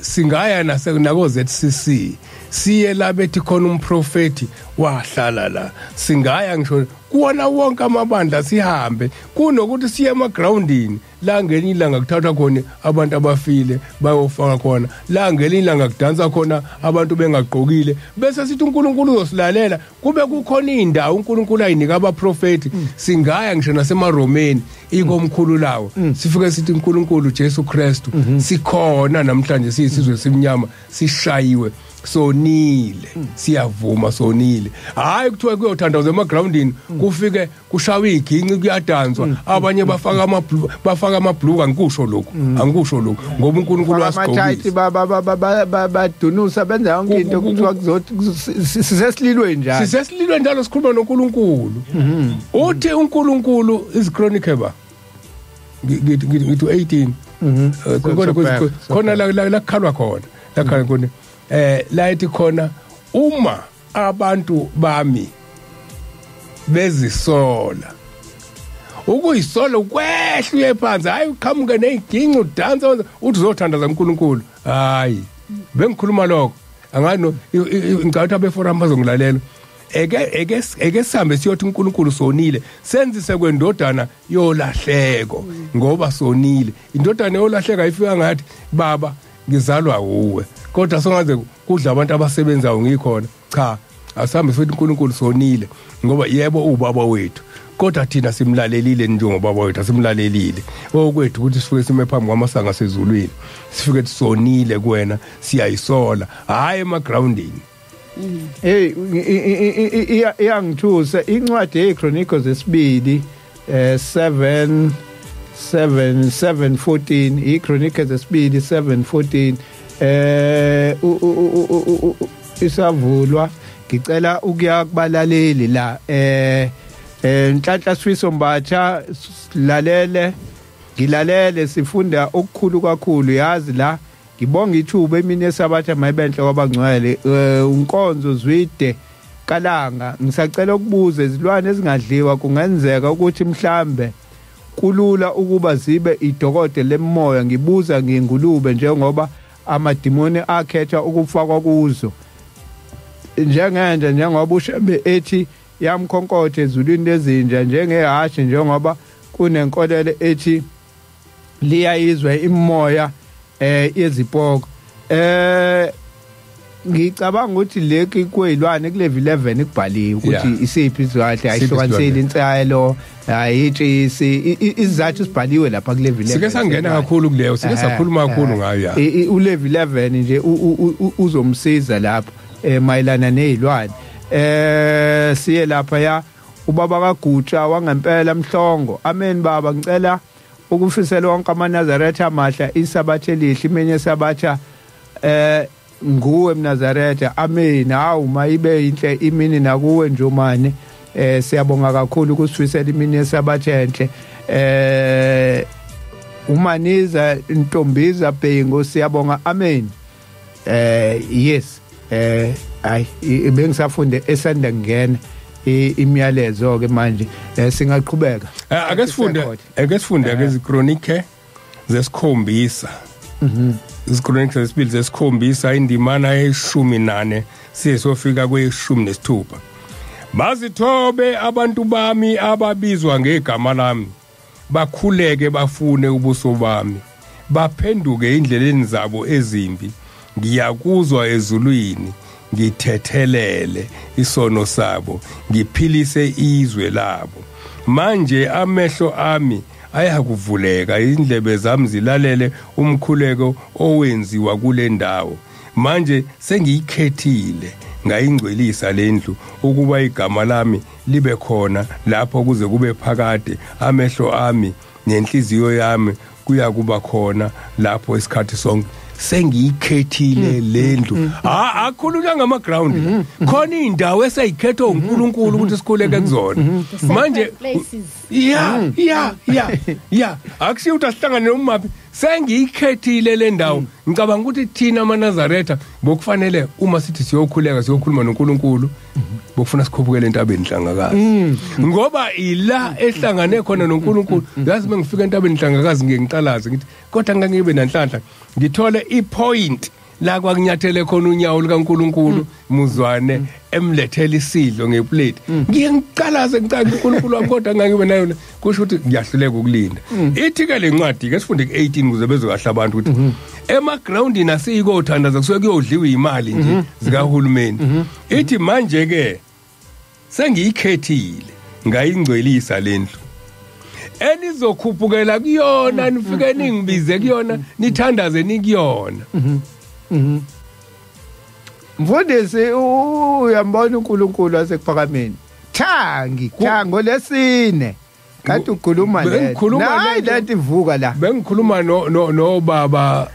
Singaya nako ZCC siye la bethi khona umprofeti wahlala la. Singaya ngisho kuwona wonke amabandla sihambe, kunokuthi siye emagroundini la ngelinye ilanga kuthathwa khona abantu abafile bayofaka khona, la ngelinye ilanga kudansa khona abantu bengagqokile, bese sithi uNkulunkulu uzosilalela. Kube kukhona indawo uNkulunkulu ayinika abaprofeti. Singaya ngisho nasemaRomeni ikomkhulu lawo, sifike sithi uNkulunkulu Jesu Kristu sikhona namhlanje, siyisizwe simnyama sishayiwe, sonile, siyavuma sonile. Hayi kuthiwa kuyothandaza emagroundini kufike kushawe iginci kuyadanswa, abanye bafaka amabhluka. Angikusho lokhu, angikusho lokhu ngoba uNkulunkulu wasigqokisa. Badunusa benza yonke into kuthiwa kuzothi sisesililweni njalo, sisesililweni njalo sikhuluma noNkulunkulu. Uthi uNkulunkulu izichronicles ba ngithi 18 khona la kukhalwa khona, la kukhalwa khona la ethi khona uma abantu bami bezisola, ukuyisola kwehla uye phansi, hayi uqhamuke neziginci udansa uthi uzothandaza uNkulunkulu. Hayi bengikhuluma lokho angani, ngicabanga abeforum bazongilalela. Eke sihambe siyothi uNkulunkulu sonile, senzise kwendodana yolahleko ngoba sonile. Indodana yolahleka ifika ngathi baba ngizalwa uwe, kodwa songaze kudla abantu abasebenzayo ngikhona. Cha, Asambe futhi uNkulunkulu sonile, ngoba yebo ubaba wethu, kodwa thina simlalelile njengobaba wethu, asimlalelile. Okwethu ukuthi sifike sime phambi kwamasanga sezulwini, sifike sonile kuwena, siyayisola, hayi emagroundini. Hey, iyangithusa incwadi yeChronicles esibili 7 7 7 14, iChronicles esibili 7 14 isavulwa. Ngicela ukuya kubalaleli la Nhlanhla Sifiso Mbatha, silalele, ngilalele, sifunda okukhulu kakhulu yazi la. Ngibonga ithuba emini yesabatha mayibenhle kwabangcwele. Unkonzo Zwide Kalanga, ngisacela ukubuza, izilwane ezingadliwa kungenzeka ukuthi mhlambe kulula ukuba zibe idokode lemoya? Ngibuza ngingulube njengoba amadimoni akhetha ukufakwa kuzo, njengenja njengoba uShembe ethi yamkhonkothe ezulwini lezinja, njengehashi njengoba kunenkolelo ethi liyayizwa imoya yezipoko. Ngicabanga ukuthi leki kwezilwane kulevel 11 kubhaliwe ukuthi isiphi izilwane, ayihlukanisile insayelo, ayitshisi, izathu sibhaliwe lapha kulevel 11. Sike sangena kakhulu kuleyo, sike sakhuluma kakhulu ngayo. Ulevel 11 nje uzomsiza lapho mayelana nezilwane. Siye lapha ya ubaba kaGutsha wangempela Mhlongo. Amen baba, ngicela ukufisela wonke amaNazaretha amahla isabatha elihle, imenye sabatha nguwe mNazaretha. Amen. Hawu, mayibe inhle imini nakuwe Njomane. Siyabonga kakhulu ukusifisela imini yesabatha enhle. Umaniza Ntombiza Bhengu, siyabonga. Amen. Yes. Hayi, bengisafunde esanda kungena imiyalezo ke manje, singaqhubeka. Ake sifunde ke iziKronike zesikhombisa. IziKronike zesibili zesikhombisa, indimana ye-14 siye sofika kwe-16. Bazithobe abantu bami ababizwa ngegama lami, bakhuleke bafune ubuso bami, baphenduke indleleni zabo ezimbi, ngiyakuzwa ezulwini, ngithethelele isono sabo, ngiphilise izwe labo. Manje amehlo ami ayakuvuleka, indlebe zami zilalele umkhuleko owenziwa kule ndawo. Manje sengiyikhethile, ngayingcwelisa lendlu ukuba igama lami libe khona lapho kuze kube phakade. Amehlo ami nenhliziyo yami kuya kuba khona lapho isikhathi sonke. Sengiyikhethile lendlu. Akhulunywa ngama ground. Khona indawo eseyikhethwe uNkulunkulu ukuthi sikhuleke kuzona. Manje ya akusiyo ukuthi asihlangane nomaphi. Sengiyikhethile le ndawo. Ngicabanga ukuthi thina amaNazaretha bokufanele uma sithi siyokhuleka siyokhuluma noNkulunkulu, bokufuna sikhuphukele entabeni Nhlangakazi, ngoba ila ehlangane khona noNkulunkulu. Yazi mengifika entabeni Nhlangakazi ngiye ngicalaze ngithi kodwa ngangibe nanhlanhla ngithole ipoint la kwakunyathele khona unyawo likaNkulunkulu muzwane emlethela isidlo ngeplate. Ngiye ngiqalaze ngicanga uNkulunkulu wami, kodwa ngangibe nayo, kusho ukuthi ngiyahluleka ukulinda. Ithi ke lencwadi ke sifunde ku18 kuze bezwe kahle abantu ukuthi emagroundini asiyikothandaza kusuke kuyodliwa imali nje zikahulumeni. Ithi manje ke sengiyikhethile, ngayingcwelisa lendlu enizokhuphukela kuyona, nifike ningibize kuyona, nithandaze nikuyona. Mfundisi, uyambona uNkulunkulu wasekuphakameni. Thangi, thango lesine. Kanti ukhuluma le. Nayi lento ivuka la. Bengikhuluma no baba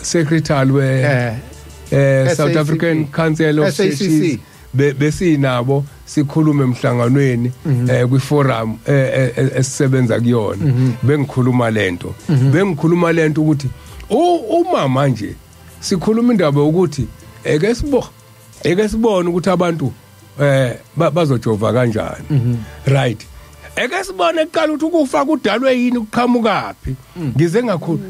secretary we South African Council of Churches, besinabo sikhuluma emhlanganweni kwi forum esisebenza kuyona. Bengikhuluma lento ukuthi uma manje sikhuluma indaba ukuthi eke sibone ukuthi abantu bazojova kanjani. Right, eke sibone kuqala ukuthi ukufa kudalwe yini, kuqhamukaphi.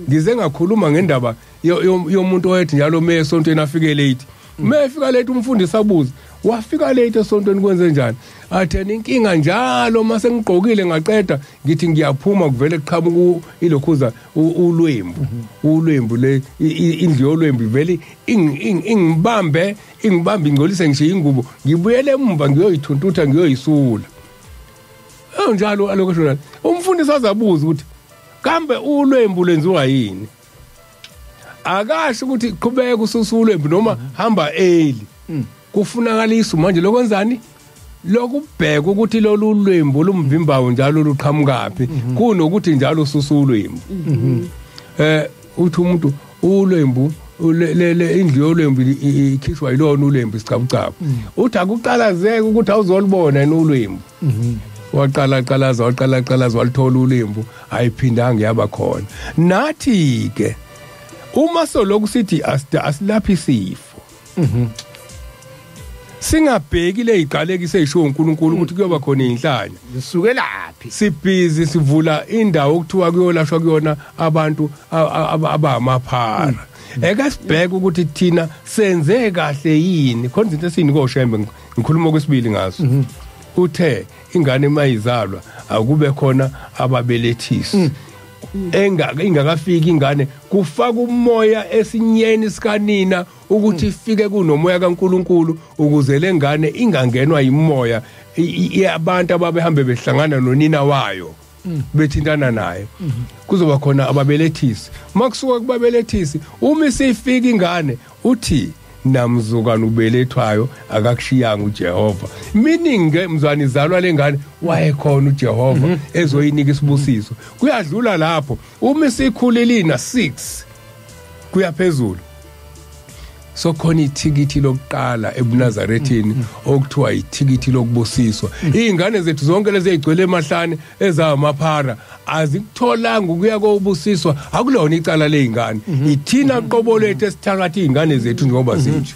Ngize ngakhuluma ngendaba yomuntu oyethi njalo me esontweni afike late. Mefika late umfundisi abuze, wafika late esontweni kwenze njani? Athena inkinga njalo mase ngigqokile ngaqeda ngithi ngiyaphuma kuvele kuqhamuka ilokhuza ulwembu ulwembu le indlu yolwembu ivele ingibambe ingcolise ngishiya ingubo ngibuyele emva ngiyoyithuntutha ngiyoyisula. Njalo alokho umfundisi azabuza ukuthi kambe ulwembu lwenziwa yini. Akasho ukuthi qhubeka ususa ulwembu noma hamba early. Kufunakala isu manje lokwenzani lokubheka ukuthi lolu lwembu lumvimbayo njalo luqhamukaphi kunokuthi njalo ususa ulwembu. Uthi umuntu ulwembu le indlu yolwembu ikhishwa yilona ulwembu isicabucabu. Uthi akuqalazeke ukuthi awuzolibona yena ulwembu. Waqala qalaza waqala qalaza walithola ulwembu ayiphindanga yaba khona. Nathi ke uma soloku sithi asilaphi isifo singabheki leziqalekise ezishiwo uNkulunkulu ukuthi kuyoba khona inhlanya zisukelaphi. Sibhizi sivula indawo okuthiwa kuyolashwa kuyona abantu abamaphara. Eke sibheke ukuthi thina senze kahle yini khona izinto esinika oShembe ngikhuluma okwesibili ngazo. Uthe ingane mayizalwa akube khona ababelethisi ingakafiki ingane kufaka umoya esinyeni sikanina ukuthi ifike kunomoya kaNkuluNkulu ukuze lengane ingangenwa imoya abantu ababehambe behlangana nonina wayo bethintana naye. Kuzoba khona ababelethisi. Makusuka kubabelethisi uma isifika ingane uthi namzukana ubelethwayo akakushiyanga uJehova, meaning ke mzwani izalwa lengane wayekhona uJehova ezoyinika isibusiso. Kuyadlula lapho uma isikhulile na 6 kuyaphezulu sokhona ithikithi lokuqala ebuNazarethini okuthiwa ithikithi lokubusiswa. Izingane zethu zonke lezi ezigcwele emahlane ezamaphara azikutholanga ukuya kobusiswa. Akulona icala lezingane, ithina qobo lethu esithakathi izingane zethu njengoba zinje.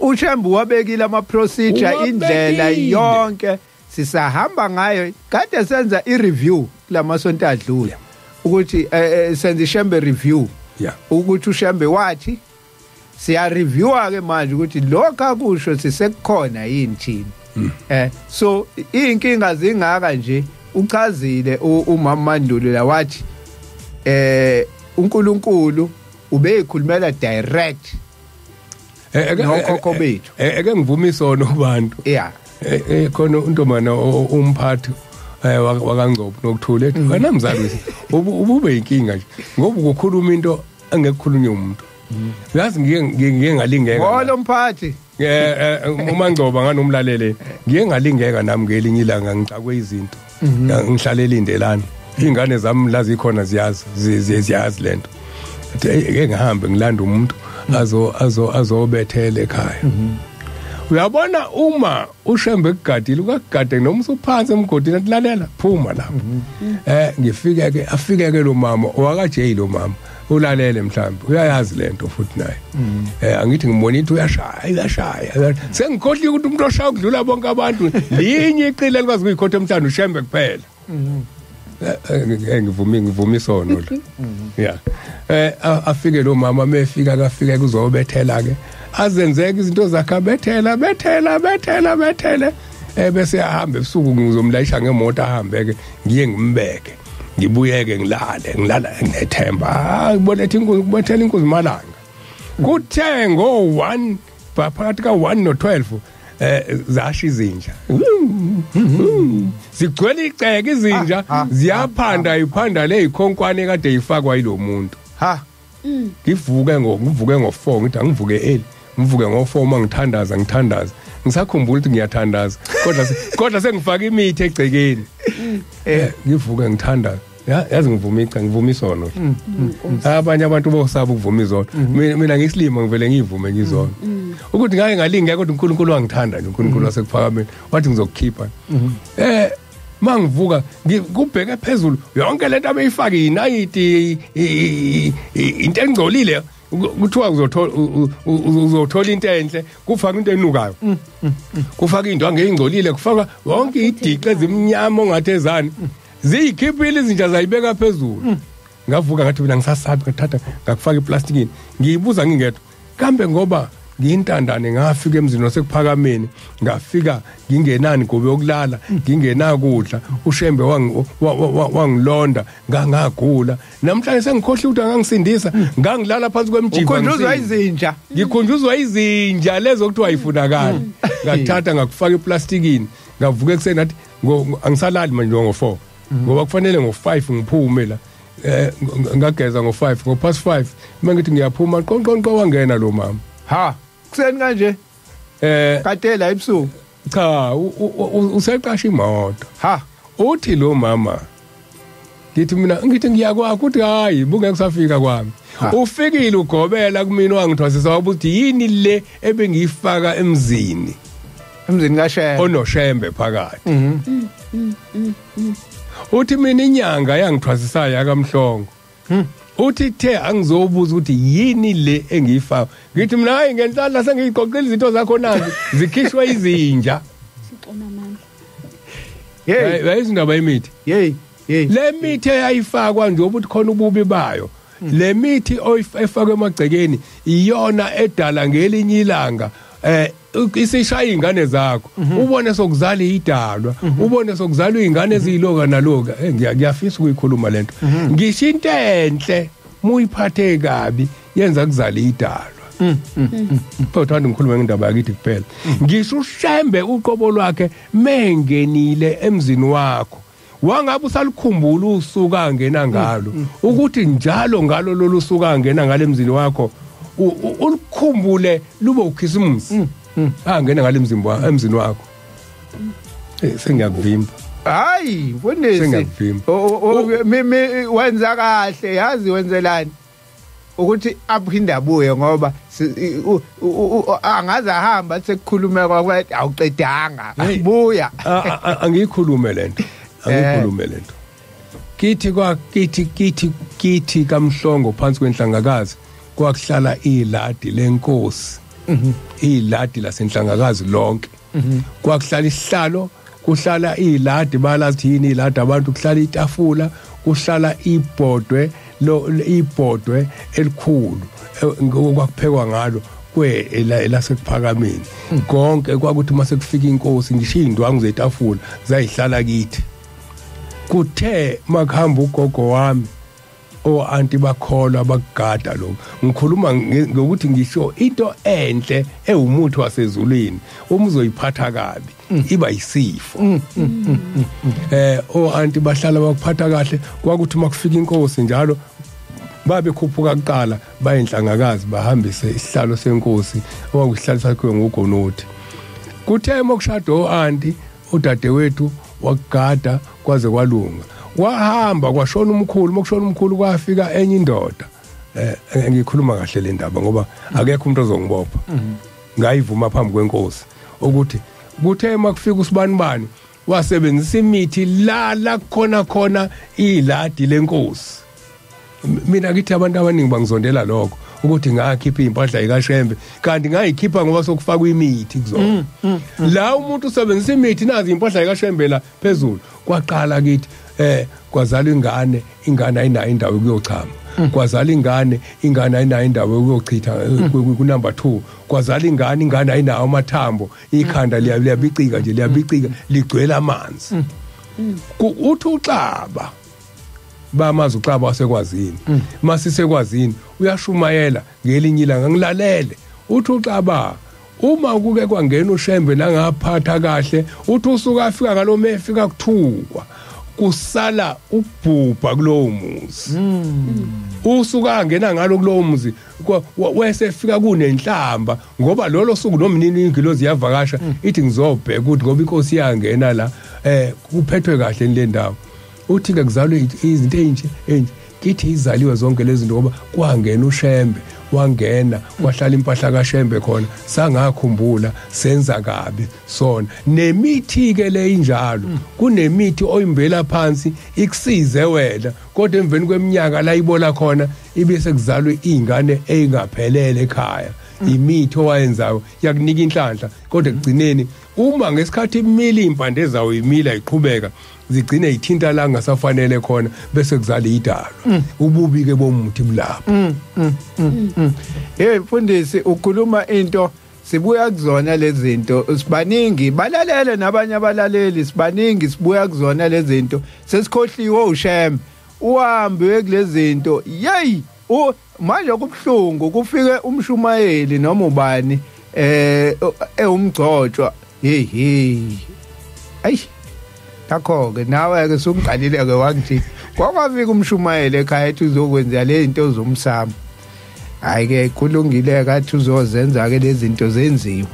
uShembe wabekile ama procedure indlela yonke sisahamba ngayo. Kade senza i review kulamasonto adlule ukuthi senza iShembe review. Ukuthi uShembe wathi siya reviewa ke manje ukuthi lokho akusho sisekukhona yini thina. So inkinga zingaka nje uchazile umama Mandulo la wathi uNkulunkulu ubeyikhulumela direct nokhokho bethu. Eke ngivuma isono kubantu. Yeah. Khona untomana umphathi wakaNgcobo nokuthula ethi wena mzali ubube inkinga nje ngoba ukukhuluma into angekukhulunywa umuntu. Yazi ngiye ngalingeka. Holo mphathi. Uma Ngcobo nganomlalele ngiye ngalingeka nami ngelinye ilanga ngixakwe izinto. Ngihlalela indelana. Ingane zami la zikhona ziyazi ziyazi lento. Ake ngihambe ngilanda umuntu azobethela ekhaya. Uyabona uma uShembe kugadile ukagade noma usuphansi emgodini athi lalela phuma lapho. Ngifike ke afike ke lo mama owakaJay lo mama ulalele mhlawumbe uyayazi lento futhi naye. Angithi ngibona into uyashaya sengikhohliwe ukuthi umuntu oshaya ukudlula bonke abantu linye iqile likwazi ukuyikhotha emhlanje uShembe kuphela. Ngivuma isono la. Yeah. Afike lo mama mefika kafika kuzobethela ke azenzeka izinto zakhe abethela bethela bethela bethele bese ahamba ebusuku ngizomlayisha ngemoto ahambe ke ngiye ngimbeke ngibuyeke ngilale ngilala nginethemba ngibonethe inkunzi kubethela inkunzi malanga kuthe ngo 1 phakathi ka 1 no 12 zasha izinja zigcwele iceke izinja ziyaphanda iphanda lezikhonkwane kade ifakwa yilomuntu. Ha ngivuke ngo4 ngithi angivuke early ngivuke ngo4 uma ngithandaza ngisakhumbula ukuthi ngiyathandaza kodwa sengifaka imithi egcekeni. Ngivuke ngithandaza yazi ngivuma ica ngivuma isono. Abanye abantu bosaba ukuvuma izono, mina ngisilima ngivele ngivume ngizono ukuthi ngake ngalingeka kodwa uNkulunkulu wangithanda nje uNkulunkulu wasekuphakameni wathi ngizokukhipha. Mangivuka ngikubheke phezulu yonke lento abeyifaka inayiti into engcolile kuthiwa uzothola into enhle kufaka into enukayo kufaka into angeyingcolile kufaka yonke idixe ezimnyama ongathi ezani ziyikhiphile izinja zayibeka phezulu. Ngavuka ngathi mina ngisasabi ngathatha ngakufaka eplastikini ngiyibuza ngingedwa kambe ngoba Ngintandane ngafika emzini wasekuphakameni, ngafika ngingenani gobe yokulala, ngingenakudla, uShembe wangilonda, ngangagula. Namhlanje sengikhohle ukuthi angangisindisa, ngangilala phansi kwemjiva. Ukhunjuzwa izinja. Ngikhunjuzwa izinja lezo kuthiwa ayifunakali. Ngathatha ngakufaka eplastikini, ngavuka ekuseni ngathi angisalali manje ngo4. Ngoba kufanele ngo5 ngiphume la. Ngageza ngo5, ngo5 mangithi ngiyaphuma qonqonqo wangena lo mama. Ha, kuseni kanje? Kade la ebusuku. Cha, useqasha imoto. Ha, uthi lo mama ngithi mina ngithi ngiyakwakho ukuthi hayi bungeke kusafika kwami. Ufikile ugobela kumina wangithwasisa ukuthi yini le ebengiyifaka emzini. Emzini kaShembe. OnoShembe phakathi. Uthi mina inyanga yangithwasisayo yakamhlongo. Uthi the angizobuza ukuthi yini le engiyifaka. Ngithi mina hayi ngenhlanhla sengiyiqoqile izinto zakho nazi zikhishwa izinja. Sixona amandla. Hey, bayizindaba yemithi. Hey, hey. Le mithi eyayifakwa nje ukuthi khona ububi bayo. Le mithi oyifakwe emagcekeni iyona edala ngelinye ilanga isishaya ingane zakho. Ubone sokuzala idalwa, ubone sokuzalwa ingane eziyiloka naloka. Ngiyafisa ukuyikhuluma lento. Ngisho into enhle muyiphathe kabi yenza kuzala idalwa. Kodwa ngikhuluma ngendaba yakithi kuphela. Ngisho uShembe uqobo lwakhe mengenile emzini wakho, wangabe usalikhumbula usuka angena ngalo, ukuthi njalo ngalo lolu suka angena ngale emzini wakho ulikhumbule lube ukhisimusi angena ngale emzini wakho. Sengiyakuvimba. Hayi mfundisi, sengiyakuvimba. Wenza kahle, yazi wenzelani ukuthi aphinde abuye, ngoba angaze ahamba sekukhulume kwathi awuqedanga buya. Angiyikhulume lento, angikhulume lento. Kithi kwa kithi kithi kithi kaMhlongo phansi kwenhlangakazi kwakuhlala iladi lenkosi. Iladi lasenhlangakazi lonke. Kwakuhlala isihlalo, kuhlala iladi, balazi yini iladi abantu, kuhlala itafula, kuhlala ibhodwe, lo ibhodwe elikhulu okwakuphekwa ngalo kwe elasekuphakameni. Konke kwakuthi mase kufika inkosi ngisho indwangu zetafula zayihlala kithi. Kuthe makuhamba ugogo wami o-anti bakholwa bakugada lokho. Ngikhuluma ngokuthi ngisho into enhle ewumuthi wasezulwini uma uzoyiphatha kabi iba yisifo. O-anti bahlala bakuphatha kahle, kwakuthi makufika inkosi njalo babekhuphuka kuqala bayinhlangakazi bahambise isihlalo senkosi okwakusihlalo sakhiwe nguGonothi. Kuthe mokushada o-anti udadewethu wakugada kwaze kwalunga. Wahamba kwashona umkhulu, mokushona umkhulu kwafika enye indoda. Ngikhuluma kahle le ndaba ngoba akekho umuntu ozongibopha. Ngayivuma phambi kwenkosi ukuthi kuthe makufika usibanibani wasebenzisa imithi la khona khona iladi lenkosi. Mina ngithi abantu abaningi bangizondela lokho ukuthi ngakhipha impahla ikaShembe, kanti ngayikhipha ngoba sokufakwa imithi kuzona. La umuntu usebenzisa imithi nazi impahla ikaShembe la phezulu. Kwaqala kithi kwazalwa ingane, ingane ayinayo indawo yokuyochama. Kwazala ingane, ingane ayinayo indawo yokuyochitha ku number 2. Kwazala ingane, ingane ayinawo amathambo, ikhanda liyabicika nje, liyabicika ligcwele amanzi. Uthi uXaba bamazi uXaba wasekwazini, masisekwazini uyashumayela ngelinye ilanga ngilalele. Uthi uXaba uma kuke kwangena uShembe nangaphatha kahle, uthi usuka afika ngaloma efika kuthukwa kusala ubhubha kulowo muzi. Usuka angena ngalo kulowo muzi wesefika kunenhlamba, ngoba lolo suku nomnini ingilozi yavakasha ithi ngizobheka ukuthi ngoba inkosi yangena la kuphethwe kahle le ndawo. Uthi ke kuzalwe izinto ezinje enje kithi izaliwe zonke lezi zinto ngoba kwangena uShembe, wangena kwahlala impahla kaShembe khona, sangakhumbula senza kabi sona. Nemithi ke le injalo, kunemithi oyimbela phansi ikusize wena, kodwa emveni kweminyaka la ibola khona ibe sekuzalwe izingane ezingaphelele ekhaya. Imithi owayenzayo yakunika inhlanhla, kodwa ekugcineni Uma ngesikhathi imila impande zawo imila iqhubeka zigcine ithinta la ngasafanele khona bese kuzala idalwa. Ububi ke bomuthi bulapho. Hey mfundisi, ukhuluma into sibuya kuzona lezi zinto, sibaningi balalele nabanye abalaleli, sibaningi sibuya kuzona lezi zinto, sesikhohliwe uShembe uhambe kulezi zinto. Yey, manje kubhlungu kufike umshumayeli noma ubani ewumgcotshwa. Hey hey, ayi ngakho ke nawe ke sungiqalile ke wangithi kwakwafika umshumayeli ekhaya ethi uzokwenza le zinto zomsamo. Hayi ke kulungile kathi uzozenza ke lezi zinto zenziwe.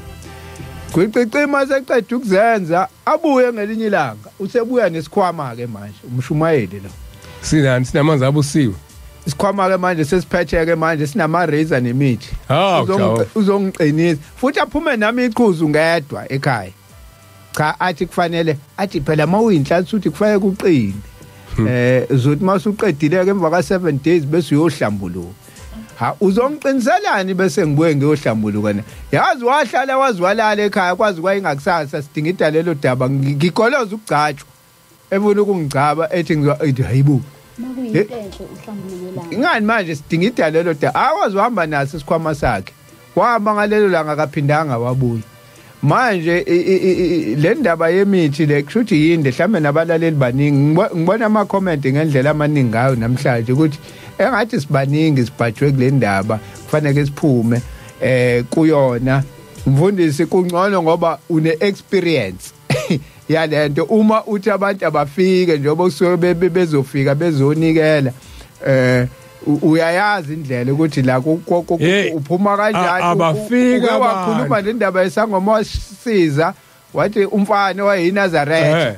Kwicicima seqeda ukuzenza abuye ngelinye ilanga, usebuya nesikhwama ke manje umshumayeli lo. Sinani sinamanzi abusiwe. Isikhwama ke manje sesiphetheke manje sinama razor nemithi. Uzongiqinisa futhi aphume nami iqhuzu ngedwa ekhaya. Cha athi kufanele athi phela mawuyinhlansi uthi kufanele kuqine. Uzothi masuqedile ke emva ka 7 days bese uyohlambuluka. Ha, uzongiqiniselani bese ngibuye ngiyohlambuluka na? Yazi wahlala wazwalala ekhaya kwazi kwayingakusasa sidinga idalelo daba ngigoloza ukugcatshwa. Efuna ukungigcaba ethi ngithi hayibo. Makuyinto enhle uhlambulukelana. Ingani manje sidinga idalelo daba. Akwazi uhamba naso isikhwama sakhe. Wahamba ngalelo langa kaphindanga wabuya. Manje le ndaba yemithi le kushuthi yinde mhlambe nabalaleli baningi ngibona ama comment ngendlela amaningi ngayo namhlanje ukuthi engathi sibaningi sibhajwe kule ndaba kufanele siphume kuyona. Mfundisi kungcono ngoba une experience yalento uma uthi abantu abafike njengoba kusuke bezofika bezonikela uyayazi indlela ukuthi la uphuma kanjani. Abafika wakhuluma le ndaba yesangoma wasiza wathi umfana wayeyiNazaretha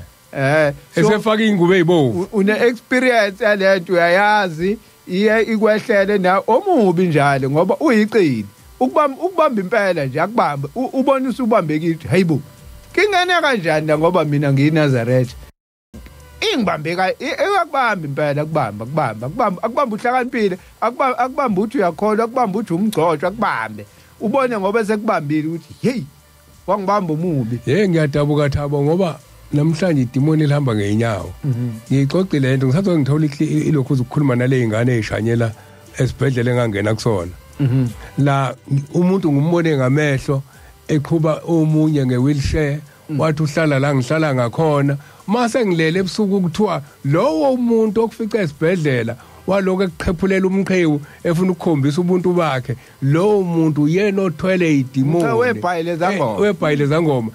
esefaka ingubo ezibovu. Une experience yalento uyayazi iye ikwehlele na omubi njalo ngoba uyiqili ukubamba impela nje akubambe ubona usubambekile hayibo kingene kanjani la ngoba mina ngiyiNazaretha ingibambeka akubamba impela akubamba akubamba akubamba akubamba uhlakaniphile akubamba uthi uyakholwa akubamba uthi umgcotshwa akubambe ubone ngoba sekubambile ukuthi hey wangibamba umubi. Hey ngiyadabuka Thabo ngoba namhlanje idimoni lihamba ngeenyawo. Ngiyixoxile lento ngisathe ngithola ilokhu ukukhuluma nale ingane ezishanyela esibhedlela engangena kusona. La umuntu ngumbone ngamehlo eqhuba omunye ngewheelchair wathi uhlala la ngihlala ngakhona. Mase ngilele ebusuku kuthiwa lowo umuntu okufica esibhedlela waloko ekuqhephulela umqhewu efuna ukukhombisa ubuntu bakhe, lowo muntu yena othwele idimoni webhayile zangoma webhayile zangoma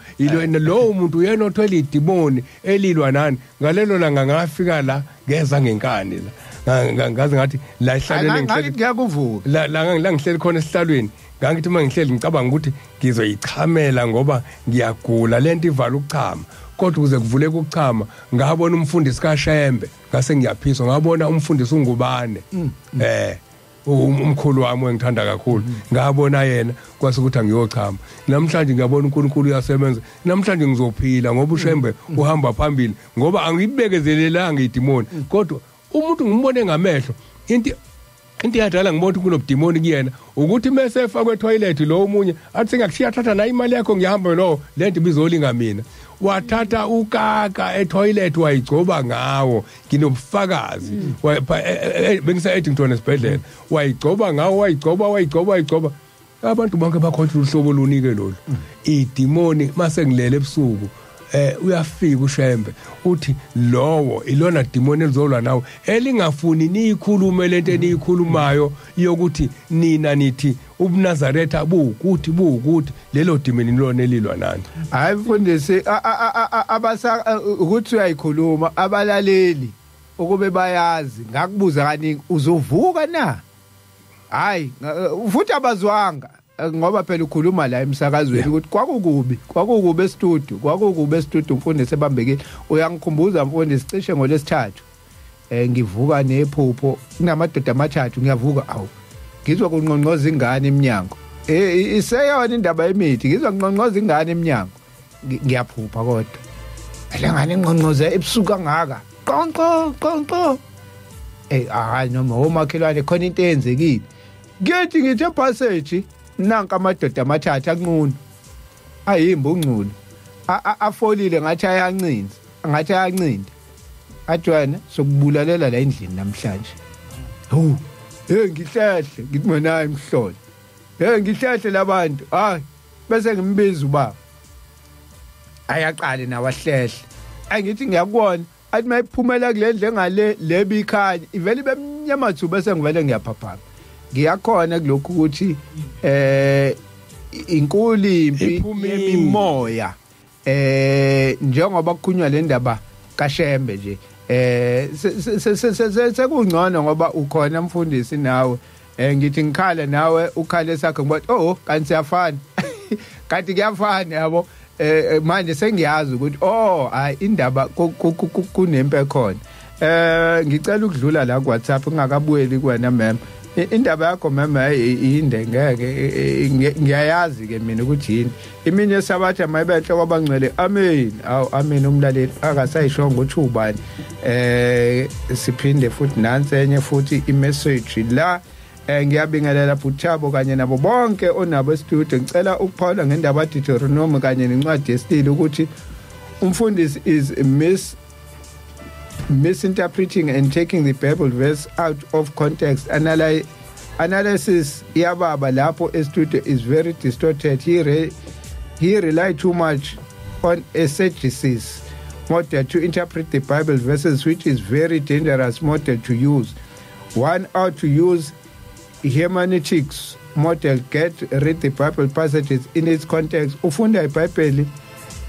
lowo muntu yena othwele idimoni elilwa nani. Ngalelo langa ngafika la ngeza ngenkani la ngaze ngathi la ehlalweni ngihleli ngiyakuvuka la ngihleli khona esihlalweni ngangithi uma ngihleli ngicabanga ukuthi ngizoyichamela ngoba ngiyagula lento ivala ukuchama, kodwa ukuze kuvuleke ukuchama ngabona umfundisi kaShembe ngase ngiyaphiswa ngabona umfundisi uNgubane umkhulu wami engithanda kakhulu ngabona yena kwase ukuthi angiyochama. Namhlanje ngiyabona uNkulunkulu uyasebenza, namhlanje ngizophila ngoba uShembe uhamba phambili ngoba angibekezelelanga idimoni kodwa umuntu ngimbone ngamehlo. Into yadala ngibona ukuthi kunobudimoni kuyena ukuthi mase efakwe toilet lo omunye athi singakushiya thatha na imali yakho ngihamba lo lento ibizolinga mina. Wathatha ukaka etoilet wayigcoba ngawo, nginobufakazi bengisa Eddington esibhedlela wayigcoba ngawo wayigcoba wayigcoba wayigcoba. Abantu bonke bakhohlwa uhlobo olunike lolu idimoni. Mase ngilele ebusuku uyafika uShembe uthi lowo ilona demon elizolwa nawe elingafuni niyikhulume lento eniyikhulumayo yokuthi nina nithi ubuNazaretha buukuthi buukuthi lelo demon lona elilwa nani. Hayi mfundisi abasa ukuthi uyayikhuluma abalaleli ukube bayazi ngakubuza kaningi uzovuka na? Hayi futhi abazwanga ngoba phela ukhuluma la emsakazweni ukuthi kwakukubi estudio kwakukubi estudio umfundisi ebambekile. Uyangikhumbuza mfundisi cishe ngolesithathu ngivuka nephupho kunamadoda amathathu ngiyavuka awu ngizwa kunqonqoza ingane eminyango iseyona indaba yemithi ngizwa kunqonqoza ingane eminyango ngiyaphupha kodwa le ngane inqonqoze ebusuku kangaka qonqo qonqo hayi noma omakhelwane khona into eyenzekile. Ngithi ngithe passage nanka amadoda amathathu anqunu ayimba unculo Afolile ngathi ayancinza, ngathi ayancinda. Athi wena sokubulalela la endlini namhlanje. Hawu, hey ngihlehle, ngithi mina hayi mhlolo. Hey ngihlehle labantu. Hayi bese ngimbiza ubaba. Ayaqale nawahlehle. Angithi ngiyakubona athi mayiphumela kulendle engale lebikhanya ivele bemnyama thu bese ngivele ngiyaphaphama. Ngiyakhona kulokhu ukuthi inkulu impi yemimoya njengoba kukhulunywa le ndaba kaShembe nje sekungcono ngoba ukhona mfundisi nawe ngithi ngikhala nawe ukhale sakhe ngibathi oh kanti siyafana kanti kuyafana yabo manje sengiyazi ukuthi oh hayi indaba kunempe khona. Ngicela ukudlula la ku WhatsApp ngingakabuyeli kuwena ma'am. Indaba yakho ma'am inde ngeke ngiyayazi ke mina ukuthi yini iminye esabatha mayibenhle kwabangcwele. Amen. Awu amen umlaleli akasayishongo ukuthi ubani. Siphinde futhi nansi enye futhi imessage la. Ngiyabingelela Buthabo kanye nabo bonke onabo studio. Ngicela ukuphawula ngendaba Deuteronomy kanye nencwadi yesibili ukuthi umfundisi is misinterpreting and taking the Bible verse out of context. Analysis yababa lapho e-studio is very distorted. He relied too much on exegesis model to interpret the Bible verses, which is very dangerous model to use. One ought to use hermeneutics model, get read the Bible passages in its context. Ufunda iBhayibheli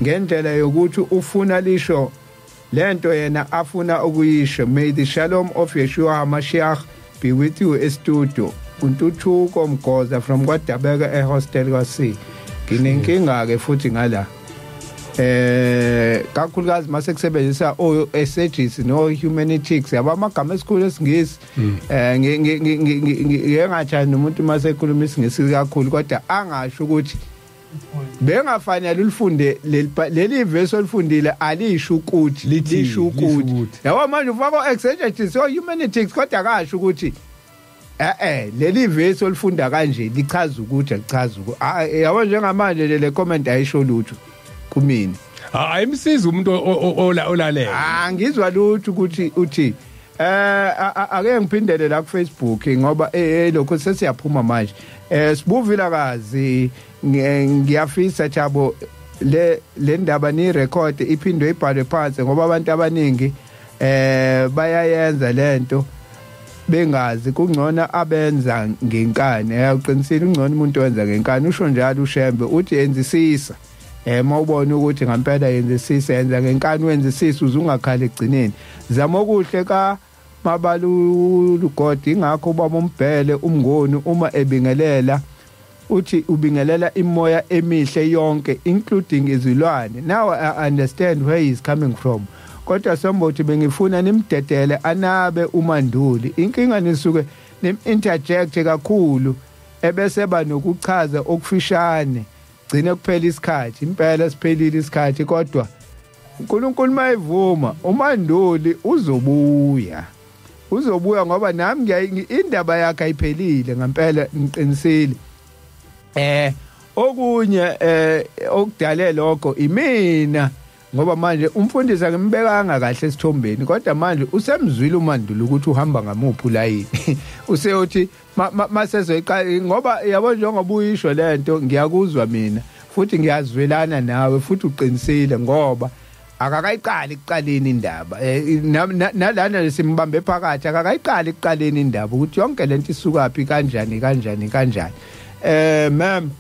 ngendlela yokuthi ufuna lisho lento yena afuna ukuyisho. May the shalom of Yeshua HaMashiach be with you e-studio. Untuthuko Mgoza from KwaDabeka ehostel kwaC. Nginenkinga ke futhi ngala kakhulukazi mase kusebenzisa o exegesis no hermeneutics yaba amagama esikhulu esingisi. Ngiyengathanda umuntu mase ekhuluma isingisi kakhulu kodwa angasho ukuthi bengafanele ulifunde leli verse olifundile alisho ukuthi lisho ukuthi yabo manje ufaka exegesis o hermeneutics kodwa akasho ukuthi leli verse olifunda kanje lichaza ukuthi alichaza ukuthi yabo njengamanje le comment ayisho lutho kumina. Ayimsiza umuntu olalela. Angizwa lutho ukuthi uthi ake ngiphindele la ku Facebook ngoba lokho sesiyaphuma manje. Sibuvila kazi ngiyafisa Thabo le ndaba ni record iphindwe ibhalwe phansi ngoba abantu abaningi bayayenza lento bengazi. Kungcono abenza ngenkani. Uqinisile ungcono umuntu owenza ngenkani usho njalo uShembe uthi enzisisa. Mawubona ukuthi ngempela yenzisisa yenza ngenkani wenzisisa uzungakhala egcineni. Zama okuhle ka Mabalulu God ingakho ubaba umbhele umngoni uma ebingelela uthi ubingelela imoya emihle yonke including izilwane. Now I understand where he is coming from. Kodwa sombothi bengifuna nimdedele anabe uManduli. Inkinga nisuke nim-interject kakhulu ebese ba nokuchaza okufishane gcine kuphela isikhathi. Impela siphelile isikhathi kodwa uNkulunkulu mayivuma uManduli uzobuya. Uzobuya ngoba nami indaba yakhe ayiphelile ngempela ngiqinisile. Okunye okudale lokho imina ngoba manje umfundisi angimbekanga kahle esithombeni kodwa manje usemzwile uManduli ukuthi uhamba ngamuphi ulayini. Useyothi masezoyiqala ngoba yabo njengoba uyisho lento ngiyakuzwa mina futhi ngiyazwelana nawe futhi uqinisile ngoba akakayiqali ekuqaleni indaba. Nalana simbambe phakathi akakayiqali ekuqaleni indaba ukuthi yonke lento isukaphi kanjani kanjani kanjani. Ma'am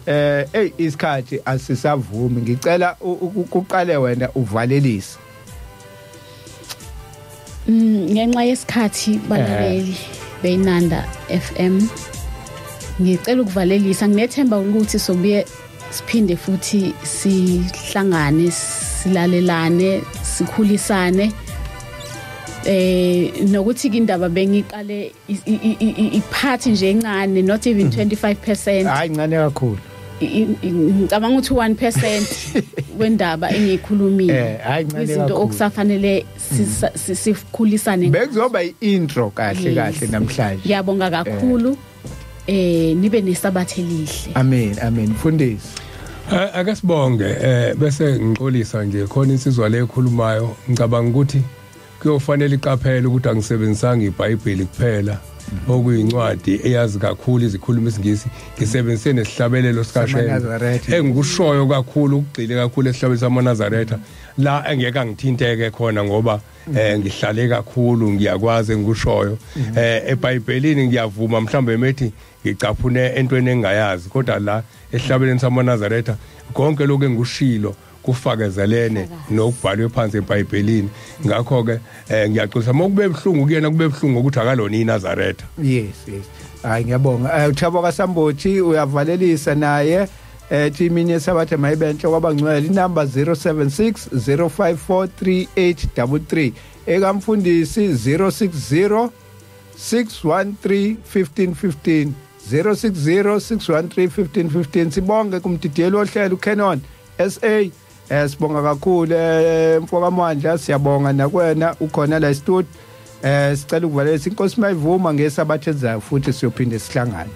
hey isikhathi asisavumi ngicela ukuqale wena uvalelise. Ngenxa yesikhathi balaleli beNanda FM ngicela ukuvalelisa. Nginethemba ukuthi sobuye siphinde futhi sihlangane silalelane sikhulisane nokuthi indaba bengiqale iphathi nje encane not even 25%. Hayi incane kakhulu. Ngicabanga ukuthi 1% wendaba engiyikhulumile. Hayi incane kakhulu. Izinto okusafanele sikhulisane. Bekuzoba iintro kahle kahle namhlanje. Ngiyabonga kakhulu. Nibe nesabathe elihle. Amen amen mfundisi. Ake sibonge bese ngixolisa nje khona insizwa le ekhulumayo, ngicabanga ukuthi kuyofanele iqaphele ukuthi angisebenzisanga iBhayibheli kuphela okuyincwadi eyazi kakhulu izikhuluma isiNgisi, ngisebenzise nesihlabelelo sikaShembe engikushoyo kakhulu, ukugxile kakhulu esihlabelelo samaNazaretha la engeke angithinteke khona ngoba ngihlale kakhulu, ngiyakwazi engikushoyo. EBhayibhelini ngiyavuma mhlawumbe methi ngicaphune entweni engingayazi, kodwa la esihlabeleni samaNazaretha konke lokho engikushilo kufakezelene nokubhalwe phansi eBhayibhelini. Ngakho ke ngiyaxolisa mokube buhlungu kuyena, kube buhlungu ukuthi akalona iNazaretha. Yes, yes. Hayi, ngiyabonga. Uthabo kaSambothi uyavalelisa naye, ethi imini yesabatha mayibenhle kwabangcwele. Inamba 076 054 3833, ekamfundisi 060 613 1515, 060 613 1515. Sibonge kumdidiyeli wohlelo uCanon SA. Sibonga kakhulu mfoka Mandla, siyabonga nakwena ukhona la studio. Sicela ukuvalelisa, inkosi mayivuma ngesabatha ezayo futhi siyophinde sihlangane.